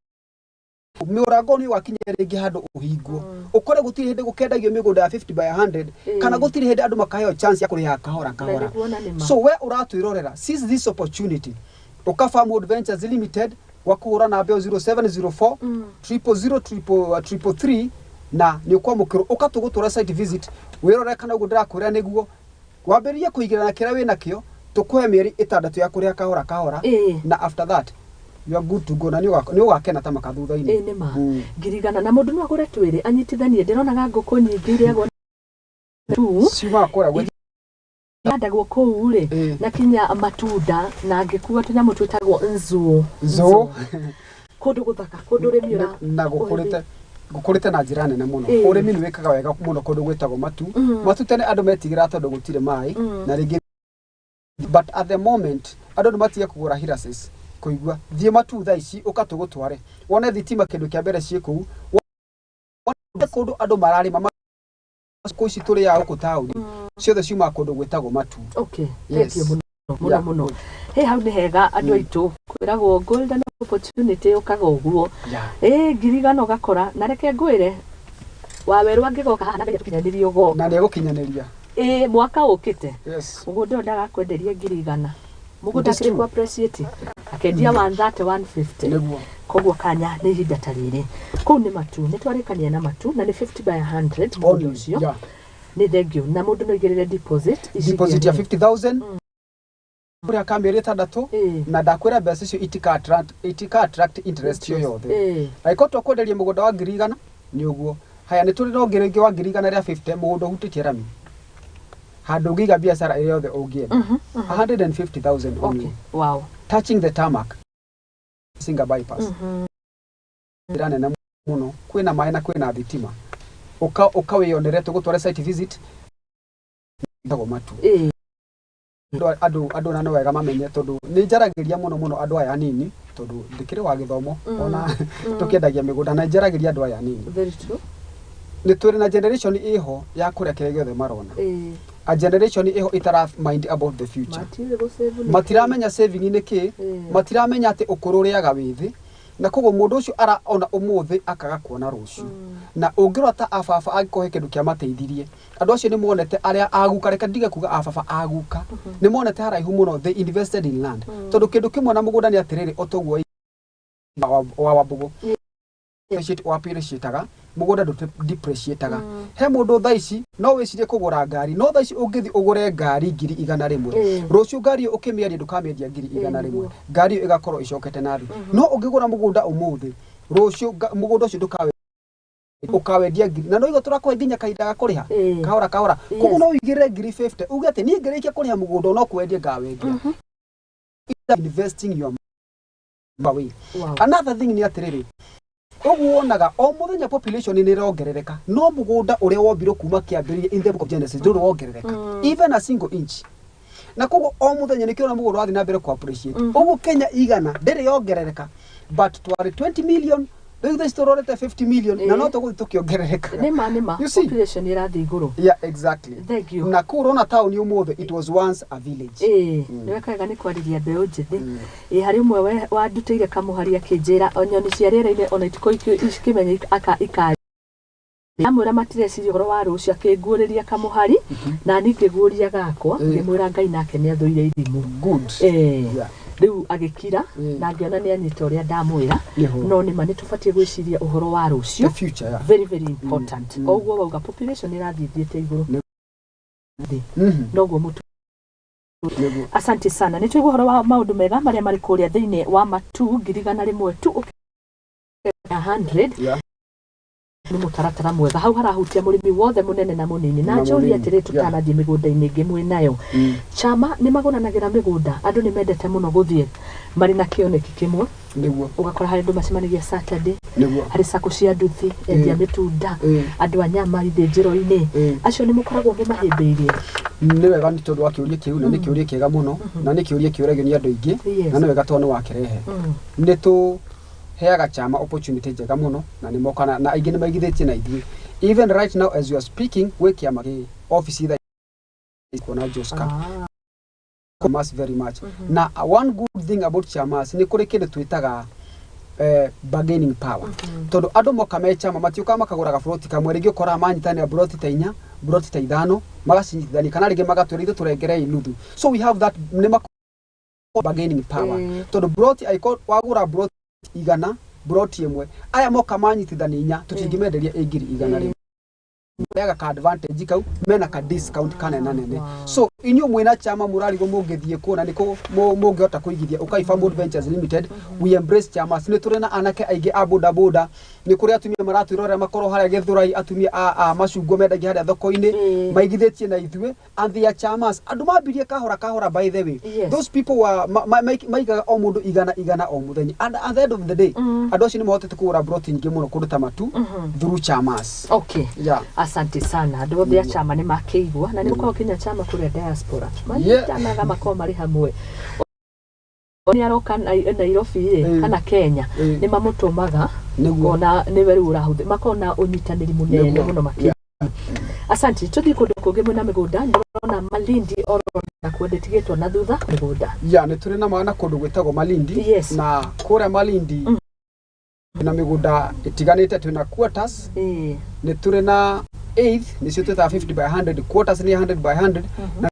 Mũrango nĩ ũgakinya rĩngĩ handũ ũhingwo, ũkore gũtirĩ hĩndĩ gũkendagio mĩgũnda ya 50 by 100, kana gũtirĩ hĩndĩ andũ makaheo chance ya kũrĩha kahora Na kahora. nĩguona nĩma. So we ũratwĩrorera, seize this opportunity, ũka Farmwood Ventures Limited gwa kũhũra namba ĩyo 0704 000 triple triple three, na nĩ ũkwamũkĩrwo ũka tũgũtwara site visit, wĩrore kana ũguo ndĩrakwĩra nĩguo wambĩrĩrie kũigĩra na kĩrĩa wĩna kĩo, tũkũhe mĩeri 6 ya kũrĩha kahora kahora, na after that you are good to go, na nĩ ũgakena ta maka thutha-inĩ. Ĩĩ, nĩma. 100,000 na mũndũ no agũre twĩrĩ anyitithanie. Ndĩronaga ngũkũ nyingĩ irĩagwo tu. Ciumaga kũrĩa gwĩ Handagwo kũu rĩ, na kinya matunda na ngĩkua tũnyamũ twĩtagwo nzũũ. Nzũũ. Kũndũ gũthaka, kũndũ ũrĩmi ũra Na gũkũrĩte na njĩra nene mũno. Ũrĩmi nĩ wĩkaga wega mũno kũndũ gwĩtagwo Matu. Matu tene andũ metigĩraga tondũ gũtirĩ maĩ na rĩngĩ, but at the moment andũ nĩ matige kũgũra hiraces kũigua thiĩ Matu thaa ici, ũka tũgũtware wone thitima kĩndũ kĩa mbere ciĩ kũu, wone kũndũ andũ mararĩma kũ ici tũrĩaga gũkũ taũni ciothe ciumaga kũndũ gwĩtagwo Matu. Okay, thank you mũno mũno mũno. He hau nĩ hega andũ aitũ kwĩragwo golden opportunity yũkaga ũguo. Ĩ 100,000 ũgakora, na reke ngwĩre Wawerũ angĩgoka haha na ngerie tũkinyanĩrie ũgoka. Na nĩ egũkinyanĩria. Ĩ mwaka ũkĩte, mũgũnda ũyũ ndagakwenderia 100,000, mũgũnda It is akĩrĩ true. ku appreciate akendia 130, 150. Koguo kanya nĩ ihinda ta rĩrĩ, kũu nĩ Matu, nĩ twarĩkania na Matu, na nĩ 50 by 100 mũgũnda Only. ũcio. Nĩ thank you, na mũndũ no aigĩrĩre deposit ici Deposit ya ingĩ. 50,000 kũrĩa ka mĩeri 6, na ndakwĩra mbeca icio itika attract interest yo yothe. Angĩkorwo twakwenderia mũgũnda wa 100,000 nĩ ũguo. Haya, nĩ tũrĩ na ũngĩ rĩngĩ wa 150,000, mũgũnda ũhutĩtie rami, handũ ũngĩiga biacara ĩrĩa yothe ũngĩenda, 150,000 only, touching the tarmac, Singa bypass, njĩra nene mũno, kwĩna maĩ na kwĩna thitima. Ũka ũka wĩyonere, tũgũtware site visit ĩtagwo Matu. Andũ na nĩ wega mamenye, tondũ nĩ njaragĩria mũno mũno andũ aya anini, tondũ ndĩkĩrĩ wa gĩthomo ona tũkĩendagia mĩgũnda, na njaragĩria andũ aya anini. Very true. Nĩ tũrĩ na generation ĩho ya kũrĩa kĩrĩa gĩothe marona. A generation ĩho ĩtara mind about the future. Matiũĩ gũsave nĩ. Matiramenya saving nĩ kĩ. Matiramenya atĩ ũkũrũ ũrĩaga wĩthĩ, na koguo mũndũ ũcio araona ũmũthĩ akaga kuona rũciũ. Na ũngĩrora ta ababa, angĩkorwo he kĩndũ kĩamateithirie, andũ acio nĩ monete, arĩa aguka, reke ndige kuga ababa, aguka nĩ monete haraihu mũno. They invested in land, tondũ kĩndũ kĩmwe na mũgũnda nĩ atĩrĩrĩ, o toguo wa Wambũgũ appreciataga, mũgũnda ndũ depreciataga. He mũndũ thaa ici no wĩcirie kũgũra ngari, no thaa ici ũngĩthiĩ ũgũre ngari 100,000, rũciũ ngari ĩyo ũkĩmĩendia ndũkamĩendia 100,000. Ngari ĩyo ĩgakorwo ĩcokete na thĩ. No ũngĩgũra mũgũnda ũmũthĩ, rũciũ mũgũnda ũcio ndũkawe ũkawendia ngiri, na no igua tũrakũhe nginya kahinda ga kũrĩha kahora kahora. Koguo no ũigĩrĩre 50,000, uge atĩ niĩ ngĩrĩkia kũrĩha mũgũnda no kwendia ngawendia. Investing your away. Another thing nĩ atĩrĩrĩ, ũguo wonaga o mũthenya population nĩ ĩrongerereka, no mũgũnda ũrĩa wombirwo kuma kĩambĩrĩria in the Book of Genesis ndũrĩ wongerereka even a single inch. Na koguo o mũthenya nĩkĩo ona mũgũnda wathiĩ na mbere ku appreciate. Ũguo Kenya igana ndĩrĩ yongerereka, but twarĩ 20 million, rĩu thaa ici tũrorete 50 million na no tũgũthiĩ tũkĩongererekaga. Nĩma nĩma. You see? Population ĩrathiĩ igũrũ. Yeah, exactly. Thank you. Na kũu ũrona taũni ũmũthĩ, it was once a village. Ĩĩ, nĩ wega nĩ kwarĩria mbeũ njĩthĩ. Ĩ harĩ ũmwe wandutĩire kamũhari akĩnjĩra o nyoni cia rĩera-inĩ ona itikũ ikĩmenya aka ikari amwĩra matireciria ũhoro wa rũciũ. Akĩnguũrĩria kamũhari na niĩ ngĩguũria gakwa. Ngĩmwĩra Ngai nake nĩ athũire irimũ. Good. Rĩu agĩkira na ngĩona nĩ anyita ũrĩa ndamwĩra. Nĩho. No nĩma nĩ tũbatiĩ gwĩciria ũhoro wa rũciũ. The future, yeah. Very, very important. O ũguo wauga, population ĩrathiĩ thiĩte igũrũ thĩ, noguo mũtu. Asante sana, nĩ twaigua ũhoro wa maũndũ mega marĩa marĩ kũrĩa thĩinĩ wa Matu, 100,000 tu 100. Nĩ mũtaratara mwega hau harahutia mũrĩmi wothe, mũnene na mũnini. Na Na njũrie mũnini, atĩrĩ, tũtanathiĩ mĩgũnda-inĩ ĩngĩ mwĩ nayo, chama nĩ magũranagĩra mĩgũnda? Andũ nĩ mendete mũno gũthiĩ marĩ na kĩoneki kĩmwe. Ũgakora harĩ andũ macemanagia Saturday, harĩ sacco cia nduthi, endia mĩtunda, andũ a nyama ithĩnjĩro-inĩ. Acio nĩ mũkoragwo mũmahĩmbĩirie? Nĩ wega nĩ tondũ wa kĩũria kĩu, na nĩ kĩũria kĩega mũno, na nĩ kĩũria kĩũragio nĩ andũ aingĩ. Na nĩ wega tondũ nĩ wakĩrehe. Nĩ tũheaga chama opportunity njega mũno, na nĩ mokana na aingĩ nĩ maigithĩtie na ithuĩ. Even right now as you are speaking, gwĩ kĩama gĩ office thaa ici kuona Joska. Chamas very much. Na one good thing about chamas, nĩ kũrĩ kĩndũ twĩtaga bargaining power, tondũ andũ moka me chama matiũkaga makagũra gaburoti kamwe. Rĩngĩ ũkoraga manyitanĩra buroti ta inya, buroti ta ithano, magacinyitithania, kana rĩngĩ magatwĩra ithuĩ tũrengerei nuthu. So we have that nĩ bargaining power, tondũ buroti angĩkorwo wagũra buroti 100, buroti ĩmwe aya moka manyitithania inya, tũtingĩmenderia ĩ 100,000. Yaga ka advantage kau mena ka discount kanena nene. So inyuĩ mwĩna chama mũrarigwo mũngĩthiĩ kuona nĩkũ mũngĩhota kũigithia, ũkai Farmwood Ventures Limited. We embrace chamas. Nĩ tũrĩ na anake aingĩ a boda boda, nĩ kũrĩ atumia maratwĩrorera makorwo harĩa Gĩthũrai, atumia a macungwa mendagia harĩa thoko-inĩ, maigithĩtie na ithuĩ and they are chamas. Andũ mambirie kahora kahora. By the way, those people were maigaga o mũndũ igana igana o mũthenya, and at the end of the day andũ acio nĩ mahotete kũgũra broti nyingĩ mũno kũndũ ta Matu through chamas. Asante sana. Andũ othe a chama nĩ makĩigua, na nĩ gũkoragwo kinya chama kũrĩa diaspora, manyitanaga makorwo marĩ hamwe. Nĩ aroka Nairobi rĩ, kana Kenya, nĩ mamũtũmaga. Ona nĩwe rĩu ũrahũthĩ makorwo na ũnyitanĩri mũnene mũno makĩria. Asante. Tũthiĩ kũndũ kũngĩ mwĩna mĩgũnda. Ndĩrona Malindi oro nakuo ndĩtigĩtwo na thutha mĩgũnda. Ya, nĩ tũrĩ na mana kũndũ gwĩtagwo Malindi. Na kũrĩa Malindi na mĩgũnda ĩtiganĩte, twĩna quarters, nĩ tũrĩ na eighth, nĩcio twĩtaga 50 by 100, quarters nĩ 100 by 100, na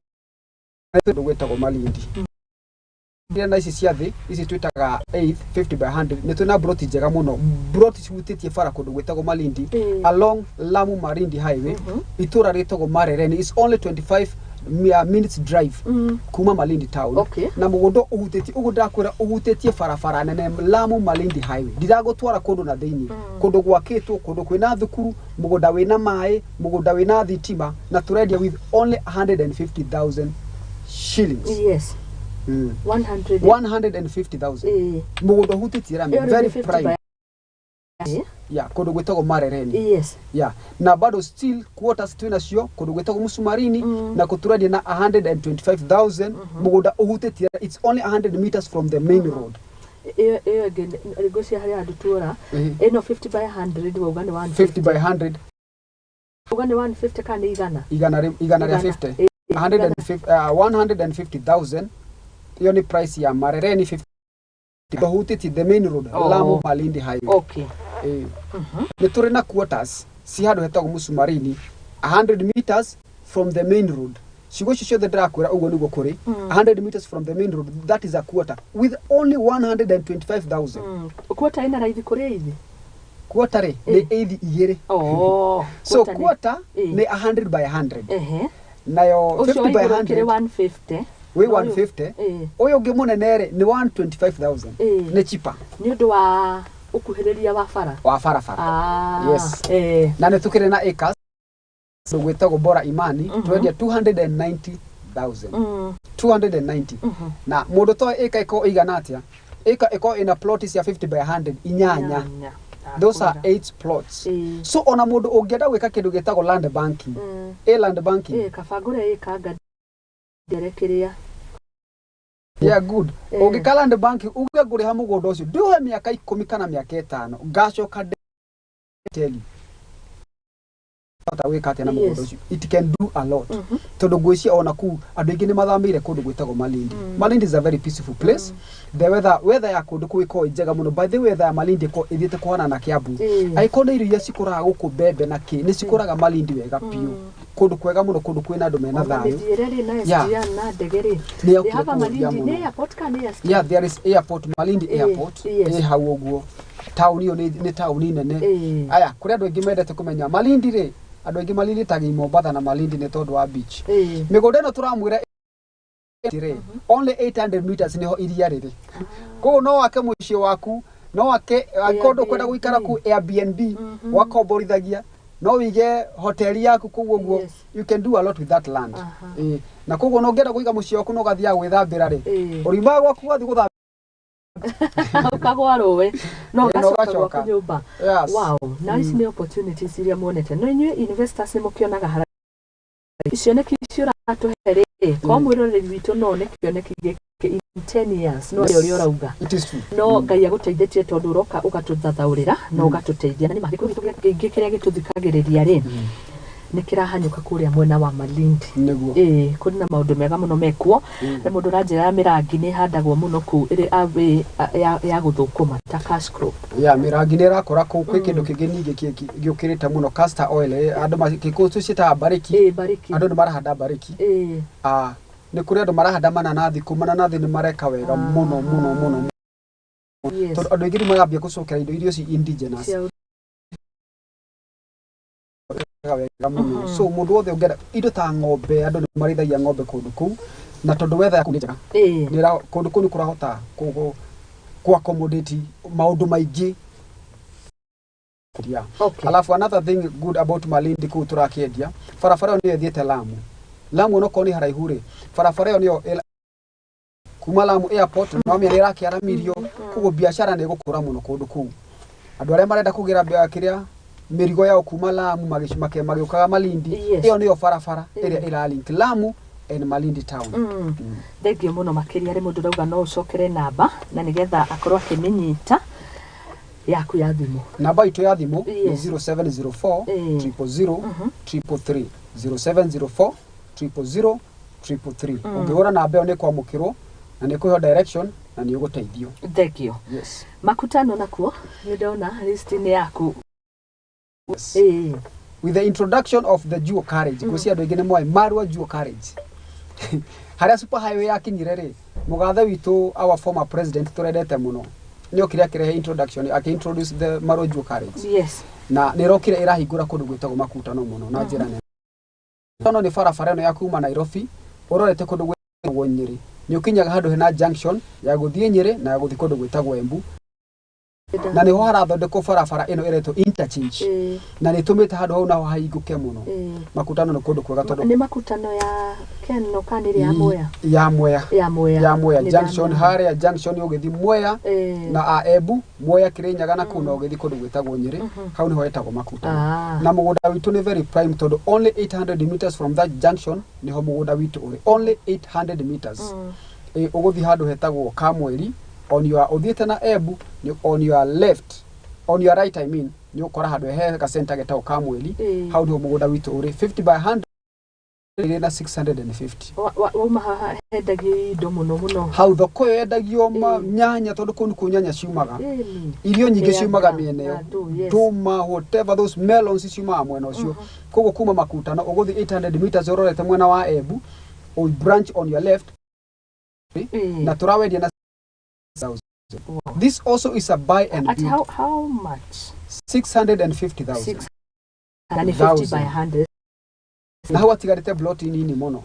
kũndũ gwĩtagwo Malindi. Iria na ici cia thĩ, ici twĩtaga eighth, 50 by 100, nĩ twĩna broti njega mũno, broti cihutĩtie bara kũndũ gwĩtagwo Malindi, along Lamu Malindi Highway, itũra rĩtagwo Marereni. It's only 25 minutes drive kuma Malindi town. Na mũgũnda ũhutĩtie ũguo ndakwĩra, ũhutĩtie barabara nene, Lamu Malindi Highway. Ndiragũtwara kũndũ na thĩinĩ, kũndũ gwakĩtwo, kũndũ kwĩna thukuru, mũgũnda wĩna maĩ, mũgũnda wĩna thitima, na tũrendia with only 150,000 shillings. 100 150,000. Mũgũnda ũhutĩtie rami. Ĩyo rĩu Very nĩ 50 prime. Ya, kũndũ gwĩtagwo Marereni. Ya, na bado still quarters twĩ nacio kũndũ gwĩtagwo Musumarini, na kũtũrendia na 125,000, mũgũnda ũhutĩtie, it's only 100 meters from the main road. Ĩyo ĩngĩ ngwĩciria harĩa andũ tuora, ĩno 50 by 100 wauga nĩ 150? 50 by 100. Wauga nĩ 150 kana nĩ igana? Igana rĩa Igana. 50. 150, 150,000 iyo nĩ price ya Marereni 50 tũhutĩtie the main road. Oh. Lamu Malindi Highway. Ĩĩ. Nĩ tũrĩ na quarters ci handũ hetagwo Musumarini, 100 meters from the main road. Ciugo icio ciothe ndĩrakwĩra ũguo nĩguo kũrĩ. 100 meters from the main road, that is a quarter with only 125,000. Quarter ĩna raithi kũrĩ eithi? Quarter rĩ nĩ eithi igĩrĩ. Oh. So quarter quarter nĩ 100 by 100. Nayo Ũcio 50 by wa igũrũ ũkĩrĩ 100 150. wĩ Na ũyũ- 150. Ũyũ Ũyũ ũngĩ mũnene rĩ nĩ 125,000. Nĩ cheaper. Nĩ ũndũ wa ũkuhĩrĩria wa bara. Wa barabara. Ah. Yes. Na nĩ tũkĩrĩ na acres gwĩtagwo Bora Imani, twendia 290,000. 290. Na mũndũ to ĩka ĩkorwo ĩigana atĩa? Ĩka ĩkorwo ĩna plot cia 50 by 100 inyanya. Inyanya. Those are Ndakwĩra. 8 plots. So ona mũndũ ũngĩenda gwĩka kĩndũ gĩtagwo land banking, ĩ land banking. Ĩ kaba ngũre ĩka ngandere kĩrĩa. Yeah, good. Ũngĩka land banking uge ngũrĩha mũgũnda ũcio ndiũhe mĩaka 10 kana mĩaka 5 ngacoka tell you hota gwĩka atĩa na mũgũnda ũcio. It can do a lot, tondũ ngwĩciria ona kũu andũ aingĩ nĩ mathamĩire kũndũ gwĩtagwo Malindi. Malindi is a very peaceful place. The weather ya kũndũ kũu ĩkoragwo ĩ njega mũno. By the way, weather ya Malindi ĩkoragwo ĩthiĩte kũhana na Kiambu. Angĩkorwo nĩ irio iria cikũraga gũkũ, mbembe na kĩ, nĩ cikũraga Malindi wega biũ. Kũndũ kwega mũno, kũndũ kwĩna andũ mena Ona thayũ. mĩthiĩre rĩ na SGR na ndege rĩ. Nĩ yokire They have a kũhũthia Malindi mũno. nĩ airport kana nĩ airstrip? Yeah, there is airport, Malindi Airport. Ĩ hau ũguo taũni ĩyo nĩ taũni nene. Aya kũrĩ andũ aingĩ mendete kũmenya Malindi rĩ, andũ aingĩ Malindi tagi Mombatha na Malindi nĩ tondũ wa beach. Mĩgũnda ĩno tũramwĩra rĩ, only 800 meters nĩho iria rĩrĩ. Koguo no wake mũciĩ waku, no wake angĩkorwo ndũkwenda gũikara kũu Airbnb, wakomborithagia, no wĩige hoteli yaku kũu ũguo. You can do a lot with that land. Ĩĩ. Na koguo no ũngĩenda kũiga mũciĩ waku na ũgathiaga gwĩthambĩra rĩ, ũriumaga gwaku ũgathiĩ gũthambĩra. Ũkagwa rũĩ no Ĩĩ, na ũgacoka ũgacoka. gwaku nyũmba. Yes. Wow, na ici nĩ opportunities iria muonete. No inyuĩ investors nĩ mũkĩonaga hara cioneki icio ũratũhe rĩ, kwa mwĩroreri witũ no one kĩoneki gĩkĩ in 10 years no ũrĩa ũrauga. It is true. No Ngai agũteithĩtie tondũ ũroka ũgatũthathaũrĩra na ũgatũteithia. Na nĩ ma gĩkũyũ gitũ kĩingĩ kĩrĩa gĩtũthikagĩrĩria rĩ, nĩ kĩrahanyũka kũrĩa mwena wa Malindi. Nĩguo. Ĩĩ, kũrĩ na maũndũ mega mũno mekuo. Na mũndũ ũranjĩra mĩrangi nĩ ĩhandagwo mũno kũu ĩrĩ ya gũthũkũma ta cash crop. Ya mĩrangi nĩ ĩrakũra kũu. Kwĩ kĩndũ kĩngĩ ningĩ gĩũkĩrĩte mũno, castor oil. Andũ gĩkũyũ tũciĩtaga mbarĩki. Ĩĩ, bariki. Andũ nĩ marahanda mbarĩki. Ah, nĩ kũrĩ andũ marahanda mananathi kũu. Mananathi nĩ mareka wega mũno mũno mũno, tondũ andũ aingĩ rĩu marambia gũcokera indo irio ci indigenous. Cia Wega mũno. So mũndũ wothe ũngĩenda indo ta ng'ombe, andũ nĩ marĩithagia ng'ombe kũndũ kũu, na tondũ weather ya kũu nĩ njega, kũndũ kũu nĩ kũrahota kũ accommodate maũndũ maingĩ. Yeah. Alafu another thing good about Malindi kũu tũrakĩendia, barabara ĩyo nĩyo ĩthiĩte Lamu. Lamu onokorwo nĩ haraihu rĩ, barabara ĩyo nĩyo kuma Lamu Airport no mĩena ĩrakĩaramirio. Koguo biacara nĩ ĩgũkũra mũno kũndũ kũu. Andũ arĩa marenda kũgĩra kĩrĩa mĩrigo yao kuma Lamu magĩũkaga Malindi, ĩyo nĩyo barabara ĩrĩa ĩralink Lamu and Malindi town. Thengio mũno makĩria. Rĩ mũndũ ũrauga no ũcokere namba na nĩgetha akorwo akĩmĩnyita yaku ya thimũ. Namba itũ ya thimũ nĩ 0704 000 333, 0704 000 333. Ũngĩhũra namba ĩyo nĩ kwamũkĩrwo na nĩ kũheo direction na nĩ ũgũteithio. Thengio. Yes. Makutano nakuo nĩ ndona list-inĩ yaku. Yes. With the introduction of the dual carriage, ngwĩciria andũ aingĩ nĩ moĩ Marua dual carriage harĩa super highway yakinyire rĩ, mũgathe witũ, our former president tũrendete mũno, nĩ okire akĩrehe introduction, akĩ-introduce the Marua dual carriage. Na nĩ ĩrokire ĩrahingũra kũndũ gwĩtagwo Makutano mũno na njĩra nene. Tondũ nĩ barabara ĩno ya kuma Nairobi ũrorete kũndũ gwĩtagwo Nyĩrĩ, nĩ ũkinyaga handũ hena junction ya gũthiĩ Nyĩrĩ na ya gũthiĩ kũndũ gwĩtagwo Embu, na nĩho harathondekwo barabara ĩno ĩretwo interchange, na nĩ ĩtũmĩte handũ hau naho hahingũke mũno. Makutano nĩ kũndũ kwega tondũ Nĩ makutano ya Kenno kana ĩrĩa ya Mwea? Ya Mwea. Ya Mwea. Ya Mwea Nĩ junction. ndamĩona. Harĩa junction ũgĩthiĩ Mwea na a Embu, Mwea, Kĩrĩnyaga na kũu, na ũgĩthiĩ kũndũ gwĩtagwo Nyĩrĩ, hau nĩho hetagwo Makutano. Na mũgũnda witũ nĩ very prime tondũ only 800 meters from that junction nĩho mũgũnda witũ ũrĩ, only 800 meters. Ĩ, ũgũthiĩ handũ hetagwo Kamweri on your ũthiĩte na Embu, nĩ on your left, on your right I mean, nĩ ũkora handũ he gacenta getagwo Kamweri. Hau nĩho mũgũnda witũ ũrĩ, 50 by 100. Ĩrĩ na 650. Wauma haha hendagio indo mũno mũno. Hau thoko ĩyo yendagio Ĩĩ. nyanya, tondũ kũu nĩkuo nyanya ciumaga. Ĩni. Irio nyingĩ Mĩanga, ciumaga mĩena ĩyo. Na ndũ, yes. Ndũma, whatever, those melons ciumaga mwena ũcio. Koguo kuma Makutano ũgũthiĩ 800 meters ũrorete mwena wa Embu, o branch on your left. Na tũrawendia na 6,000. This also is a buy and At build. how much? 650,000. Six na nĩ 50 by 100. Na hau hatigarĩte plot nini mũno,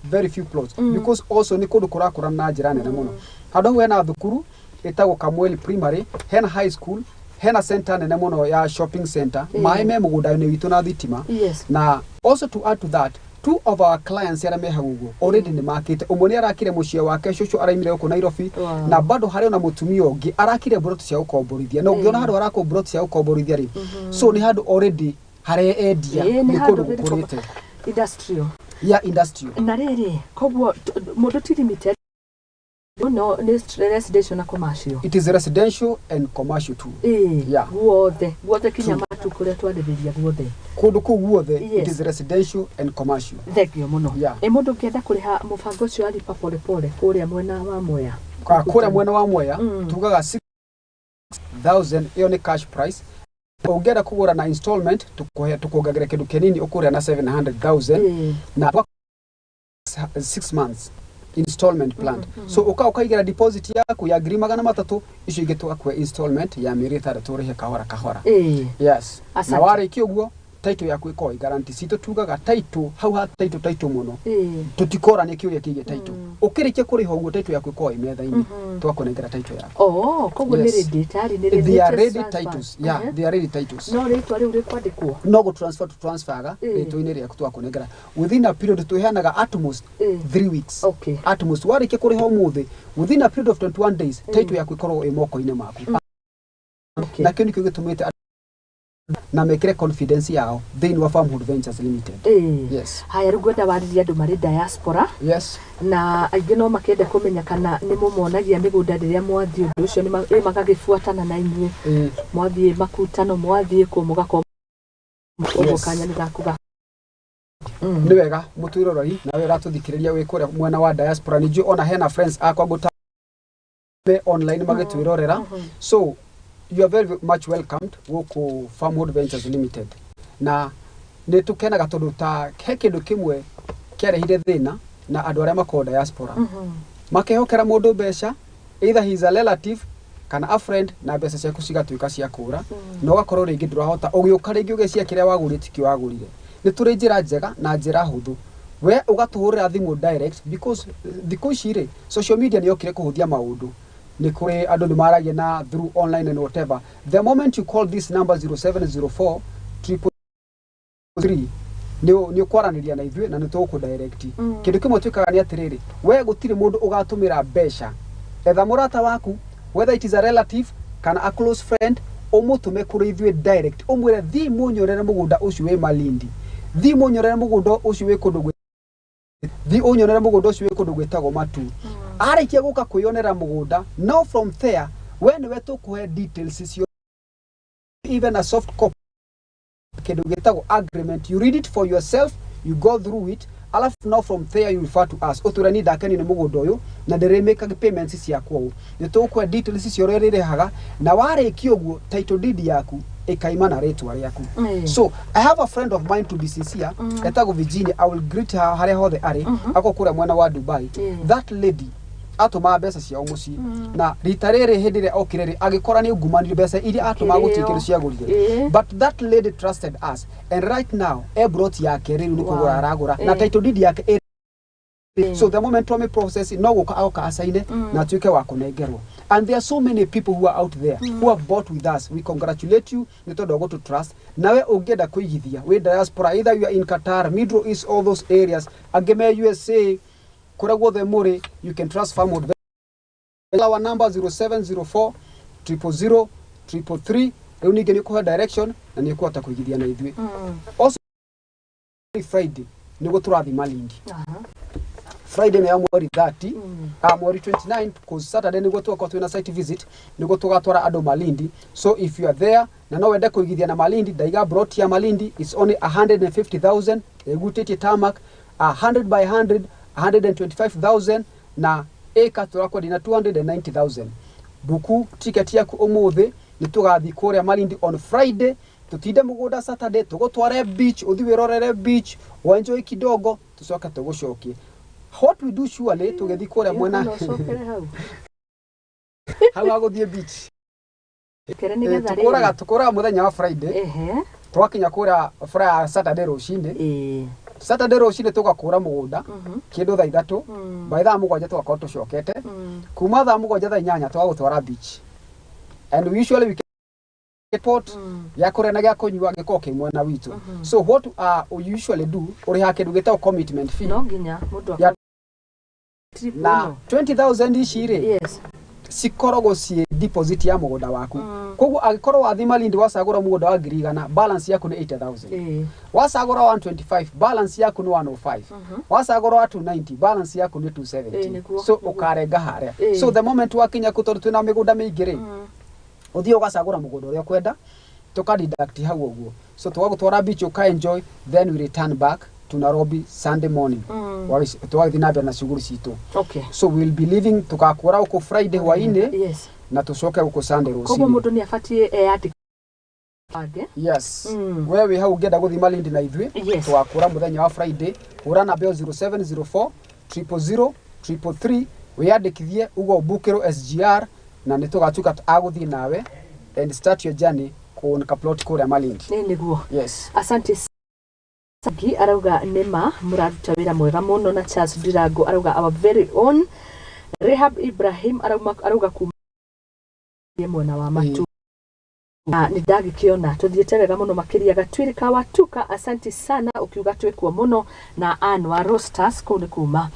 very few plots, because also nĩ kũndũ kũrakũra na njĩra nene mũno. Handũ hau hena thukuru ĩtagwo Kamweli Primary, hena high school, hena center nene mũno ya shopping center. Maĩ me mũgũnda-inĩ witũ na thitima. Na also to add to that, two of our clients arĩa me hau ũguo already nĩ makĩte. Ũmwe nĩ arakire mũciĩ wake, cũcũ araimire gũkũ Nairobi. Na bado harĩ ona mũtumia ũngĩ arakire mburoti cia gũkomborithia, na ũngĩona handũ harakwo mburoti cia gũkomborithia rĩ, so nĩ handũ already hareendia. Ĩĩ, nĩ nĩ handũ kũndũ very gũkũrĩte. Industrial. Ya industrial. Na rĩrĩ, koguo mũndũ ti limited no nĩ residential na commercial. It is residential and commercial too. Yeah. Guothe guothe kinya True. matu kũrĩa twarĩrĩria guothe. Kũndũ kũu guothe. It is residential and commercial. Thengio mũno. Yeah. Ĩ mũndũ ũngĩenda kũrĩha mũbango ũcio wa lipa pole pole kũrĩa mwena wa Mwea? Kũrĩa mwena wa Mwea, tugaga 6000, ĩyo nĩ cash price. Ũngĩenda kũgũra na installment, tukũhe, tukuongagĩra kĩndũ kĩnini, ũkũrĩa na 700,000 na 6 months installment plan. So ũka ũkaigĩra deposit yaku ya 300,000, icio ingĩ tũgakũhe installment ya mĩeri 6, ũrĩhe kahora kahora. Yes. Asante. Na warĩkia ũguo, title yaku ĩkoragwo ĩ guarantee citũ. Tugaga title hau ha title, title mũno, tũtikorania kĩũria kĩgiĩ title. Ũkĩrĩkia kũrĩha ũguo, title yaku ĩkoragwo ĩ metha-inĩ, tũgakũnengera title yaku. Oh, koguo nĩ Yes. ready, tayari nĩ ready. They are Just ready transfer. titles, yeah. They are ready titles. No rĩtwa rĩu rĩkwandĩkwo. No gũ transfer to transferaga rĩtwa-inĩ rĩaku, twakũnengera within a period twĩheanaga at most 3 weeks. At most, warĩkia kũrĩha ũmũthĩ, within a period of 21 days title yaku ĩkoragwo ĩ moko-inĩ maku. Na kĩu nĩkĩo gĩtũmĩte andũ na mekĩre confidence yao thĩinĩ wa Farmhold Ventures Limited. Yes. Haya, rĩu ngwenda warĩrie andũ marĩ diaspora. Na aingĩ no makĩende kũmenya kana nĩ mũmonagia mĩgũnda rĩrĩa mwathiĩ ũndũ ũcio, nĩ magagĩbuatana na inyuĩ mwathiĩ makutano, mwathiĩ kũ, mũgakorwo ũguo kanya nĩ gaku ga Nĩ wega, mũtwĩroreri, nawe ũratũthikĩrĩria wĩ kũrĩa mwena wa diaspora, nĩ njũĩ ona hena friends akwa ngũta me online magĩtwĩrorera, so you are very much welcomed gũkũ Farmhold Ventures Limited. Na nĩ tũkenaga tondũ ta he kĩndũ kĩmwe kĩarehire thĩna na andũ arĩa makoragwo diaspora, makehokera mũndũ mbeca, either he is a relative kana a friend, na mbeca ciaku cigatuĩka cia kũra, na ũgakorwo rĩngĩ ndũrahota ũgĩũka rĩngĩ ũgĩcia kĩrĩa wagũrire tikĩo wagũrire. Nĩ tũrĩ njĩra njega na njĩra hũthũ. We ũgatũhũrĩra thimũ direct, because thikũ ici rĩ, social media nĩ yokire kũhũthia maũndũ. Nĩ kũrĩ andũ nĩ maragia na through online and whatever. The moment you call this number, 0704 333, nĩ ũkwaranĩria na ithuĩ na nĩ tũgũkũ direct. Kĩndũ kĩmwe twĩkaga nĩ atĩrĩrĩ, we gũtirĩ mũndũ ũgatũmĩra mbeca. Etha mũrata waku, whether it is a relative kana a close friend, ũmũtũme kũrĩ ithuĩ direct, ũmwĩre, "Thiĩ mũnyorere mũgũnda ũcio wĩ Malindi, thiĩ mũnyorere mũgũnda ũcio wĩ kũndũ thiĩ ũnyonere mũgũnda ũcio wĩ kũndũ gwĩtagwo Matu." Arĩkia gũka kwĩyonera mũgũnda, now from there we nĩwe tũkũhe details cio, even a soft copy, kĩndũ gĩtagwo agreement. You read it for yourself, you go through it, alafu now from there you refer to us, ũtwĩre, "Niĩ ndakenio nĩ mũgũnda ũyũ na ndĩrĩmĩkaga payments ciakwa ũũ." Nĩ tũgũkũhe details cia ũrĩa rĩrĩhaga, na warĩkia ũguo, title deed yaku ĩkaima na rĩtwa rĩaku. So I have a friend of mine, to be sincere, etagwo Virginia. I will greet her harĩa hothe arĩ, ako kũrĩa mwena wa Dubai. That lady atũmaga mbeca ciao mũciĩ, na rita rĩrĩ hĩndĩ ĩrĩa okire rĩ, agĩkora nĩ ungumania, mbeca iria atũmaga gũtirĩ kĩndũ ciagũrire. But that lady trusted us, and right now e plot yake rĩu nĩ kũgũra aragũra na title deed yake ĩ. So the moment twame process, no gũka agoka acaine na atuĩke wa kũnengerwo. And there are so many people who are out there who have bought with us. We congratulate you nĩ tondũ wa gũtũ trust. Nawe ũngĩenda kũigithia wĩ diaspora, either you are in Qatar, Middle East, all those areas, angĩ me USA, kũrĩa guothe mũrĩ, you can trust Farmhold. Our number, 0704 000 333. Rĩu ningĩ nĩ ũkũhe direction na nĩ ũkũhota kũigithia na ithuĩ. Also Friday nĩguo tũrathiĩ Malindi. Friday nĩ ya mweri 30, mweri 29, cause Saturday nĩguo tũgakorwo twĩna site visit, nĩguo tũgatwara andũ Malindi. So if you are there na no wende kũigithia na Malindi, ndaiga plot ya Malindi is only 150,000 ĩgutĩtie tarmac. 100 by 100, 125,000, na ĩka tũrakwendia na 290,000. Buku ticket yaku ũmũthĩ, nĩ tũgathiĩ kũrĩa Malindi on Friday, tutinde mũgũnda Saturday, tũgũtware beach, ũthiĩ wĩrorere beach, enjoy kidogo, tũcoke tũgũcokie. What we do surely, tũgĩthiĩ kũrĩa mwena No ũcokere hau. Hau ha gũthiĩ beach. Kere nĩgetha Tũkũraga, tũkũraga mũthenya wa Friday. Twakinya kũrĩa Saturday rũcinĩ. Saturday rũcinĩ tũgakũra mũgũnda kĩndũ thaa 3. By thaa 7 tũgakorwo tũcokete. Kuma thaa 7 thaa 8 tũgagũtwara beach, and we usually we port gĩa kũrĩa na gĩa kũnyua gĩkorwo kĩ mwena witũ. So what we usually do, ũrĩhaga kĩndũ gĩtagwo commitment fee. No nginya mũndũ trip Na ĩno. 20,000 ici rĩ, cikoragwo ciĩ deposit ya mũgũnda waku. Koguo angĩkorwo wathiĩ Malindi wacagũra mũgũnda wa 100,000, balance yaku nĩ 80,000. Wacagũra 125, balance yaku nĩ 105. Wacagũra wa 290, balance yaku nĩ 270. So ũkarenga harĩa. So the moment wakinya kũ, tondũ twĩna mĩgũnda mĩingĩ rĩ, ũthiĩ ũgacagũra mũgũnda ũrĩa ũkwenda, tũka deduct hau ũguo. So tũgagũtwara beach, ũka enjoy, then we return back to Nairobi Sunday morning. Tũgagĩthiĩ na mbere na shughuli citũ. So we'll be leaving, tũgakũra gũkũ Friday hwainĩ na tũcoke gũkũ Sunday Koguo rũcinĩ. Mũndũ nĩ abatiĩ eyandĩke bange. Yes. We wĩ hau ũngĩenda gũthiĩ Malindi na ithuĩ, tũgakũra mũthenya wa Friday, hũra namba ĩyo 0704 000 333, wĩyandĩkithie ugo ũbukĩrwo SGR, na nĩ tũgatuĩka a gũthiĩ nawe and start your journey kuona plot kũrĩa Malindi. Nĩ nĩguo. Yes. Asante. Sangi arauga nĩma mũraruta wĩra mwega mũno, na Charles Ndirango arauga our very own. Rehab Ibrahim arauga kuma mwena wa matu na nĩ ndagĩkĩona tũthiĩte wega mũno makĩria. Gatuĩrĩka watuka, asante sana ũkiuga twĩkuo mũno, na Anwa Rostas kũu nĩ kuma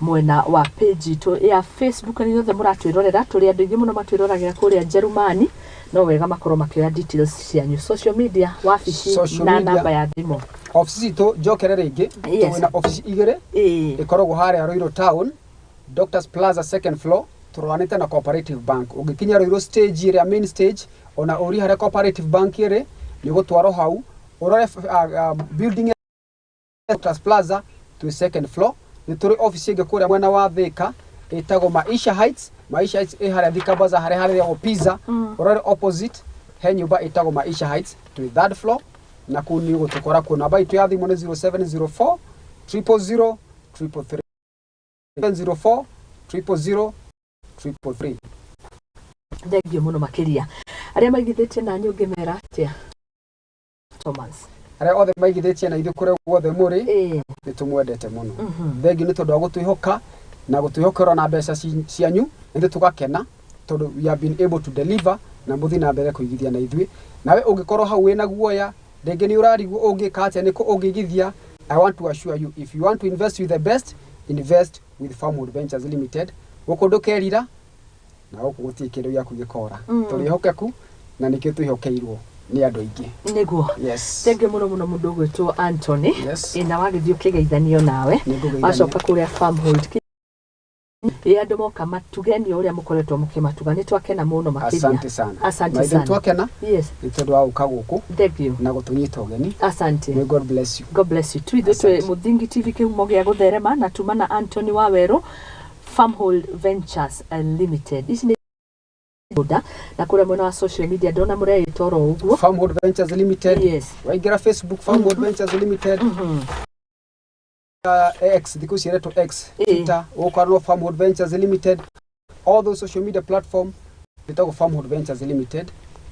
mwena wa page itũ ya Facebook. Na inyuothe mũratwĩrorera, tũrĩ andũ aingĩ mũno matwĩroragĩra kũrĩa Njerumani, no wega makorwo makĩoya details cianyu, social media, wabici Social na media. Namba ya thimũ. Ofici citũ, njokere rĩngĩ, twĩna ofici igĩrĩ. Ĩkoragwo harĩa Ruiru Town, Doctors Plaza, second floor, tũroranĩte na Cooperative Bank. Ũngĩkinya Ruiru stage ĩrĩa main stage, ona ũrie harĩa Cooperative Bank ĩrĩ, nĩ ũgũtwarwo hau ũrore building ya Doctors Plaza, twĩ second floor. Nĩ tũrĩ ofici ĩngĩ kũrĩa mwena wa Thika ĩtagwo Maisha Heights. Maisha Heights ĩ harĩa Thika Bazaar, harĩa harĩagwo pizza. Ũrore opposite he nyũmba ĩtagwo Maisha Heights, twĩ third floor, na kũu nĩ ũgũtũkora kuo. Namba itũ ya thimũ nĩ 0704 000 333, 704 000 333. Thengio mũno makĩria. Arĩa maigithĩtie na ũngĩmera atĩa, Thomas? Arĩa othe maigithĩtie na ithuĩ kũrĩa guothe mũrĩ, nĩ tũmwendete mũno. Thengiũ nĩ tondũ wa gũtwĩhoka na gũtwĩhokerwo na mbeca cianyu, ithuĩ tũgakena tondũ we have been able to deliver, na mũthiĩ na mbere kũigithia na ithuĩ. Nawe ũngĩkorwo hau wĩna guoya, rĩngĩ nĩ ũrarigwo ũngĩka atĩa, nĩkũ ũngĩigithia, I want to assure you, if you want to invest with the best, invest with Farmwood Ventures Limited. Gũkũ ndũkerira, na gũkũ gũtirĩ kĩndũ gĩaku gĩkora. Tũrĩ ehokeku na nĩkĩo twĩhokeirwo nĩ andũ aingĩ. Nĩguo. Yes. Thengio mũno mũno mũndũ ũgwĩtwo Anthony. Ĩ, na wagĩthiĩ ũkĩgeithanio nawe. Nĩngũgeithania. Wacoka kũrĩa Farmhold, ĩ, andũ moka matugenio ũrĩa mũkoretwo mũkĩmatuga, nĩ twakena mũno makĩria. Asante sana. Asante Na ithuĩ sana. twakena nĩ tondũ wa gũka gũkũ Thank you. na gũtũnyita ũgeni. Asante. May God bless you. God bless you tu. Ithuĩ twĩ Asante. Mũthingi TV, kĩhumo gĩa gũtherema, na tuma na Anthony Wawerũ, Farmhold Ventures Limited. Ici nĩ mũgũnda, na kũrĩa mwena wa social media ndona mũreĩta oro ũguo. Farmhold Ventures Limited. Waingĩra Facebook, Farmhold Ventures Limited. X, thikũ ici ĩretwo X, Twitter ũgũkorwo Farmhold Ventures Limited. All those social media platform ĩtagwo Farmhold Ventures Limited.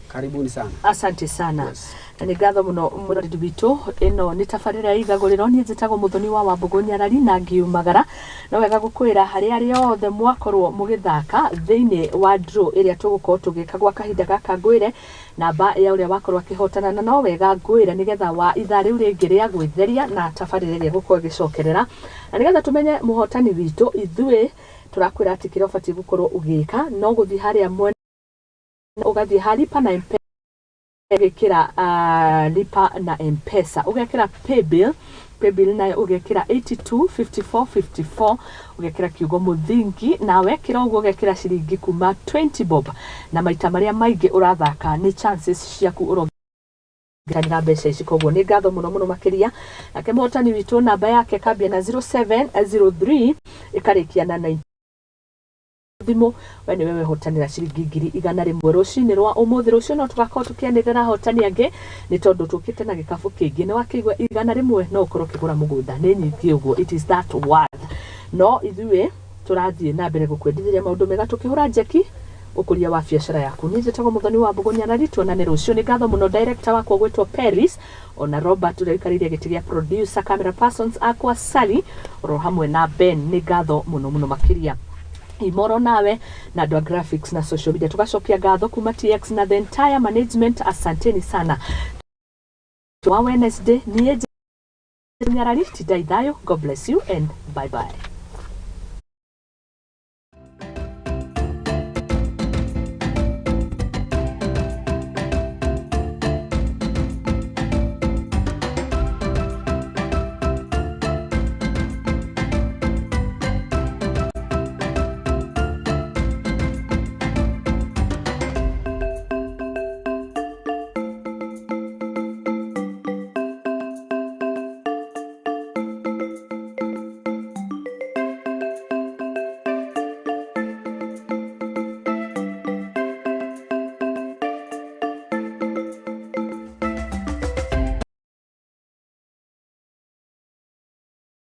Karibuni sana. Asante sana. Yes. Na nĩ ngatho mũno mũroreri witũ, ĩno nĩ tabarĩra ya igagũrĩro. Niĩ njĩtagwo Mũthoni wa Wambũgũ Nyarari, na ngiumagara no wega gũkwĩra harĩa arĩa othe mwakorwo mũgĩthaka thĩinĩ wa draw ĩrĩa tũgũkorwo tũgĩka gwa kahinda gaka, ngwĩre namba ya ũrĩa wakorwo akĩhotana, na no wega ngwĩre nĩgetha wa ithaa rĩu rĩngĩ rĩa gwĩtheria na tabarĩra ĩrĩa ĩgũkorwo ĩgĩcokerera, na nĩgetha tũmenye mũhotani witũ, ithuĩ tũrakwĩra atĩ kĩrĩa ũbatiĩ gũkorwo ũgĩka no gũthiĩ harĩa mwena, ũgathiĩ ha lipa na M-Pesa, ũgekĩra lipa na M-Pesa, ũgekĩra paybill, paybill nayo ũgekĩra 82 54 54, ũgekĩra kiugo Mũthingi, na wekĩra ũguo ũgekĩra ciringi kuma 20 bob, na maita marĩa maingĩ ũrathaka nĩ chances ciaku ũrongerera. Ũngĩtanĩra mbeca ici. Koguo nĩ ngatho mũno mũno makĩria. Nake mũhotani witũ, namba yake kambia na 0703, ĩkarĩkia na 9 thimũ. We nĩwe wehotanĩra ciringi 100,000 rũcinĩ rwa ũmũthĩ. Rũciũ no tũgakorwo tũkĩanĩrĩra ahotani angĩ, nĩ tondũ tũkĩte na gĩkabũ kĩingĩ. Nĩ wakĩigua, 100 no ũkorwo ũkĩgũra mũgũnda, nĩ nyingĩ ũguo. It is that worth. No ithuĩ tũrathiĩ na mbere gũkwendithĩria maũndũ mega, tũkĩhũra njeki ũkũria wa biacara yaku. Niĩ njĩtagwo Mũthoni wa Mbũgũ Nyarari. Tuonane rũciũ. Nĩ ngatho mũno director wakwa gwĩtwo Paris, ona Robert ũrĩa ũikarĩire gĩtĩ gĩa producer, camera persons akwa Sally oro hamwe na Ben. Nĩ ngatho mũno mũno makĩria. Imoro nawe na andũ a graphics na social media. Tugacokia ngatho kuma TX na the entire management, asanteni sana. Wa Wednesday, niĩ Nyarari, tindai thayũ. God bless you and bye bye.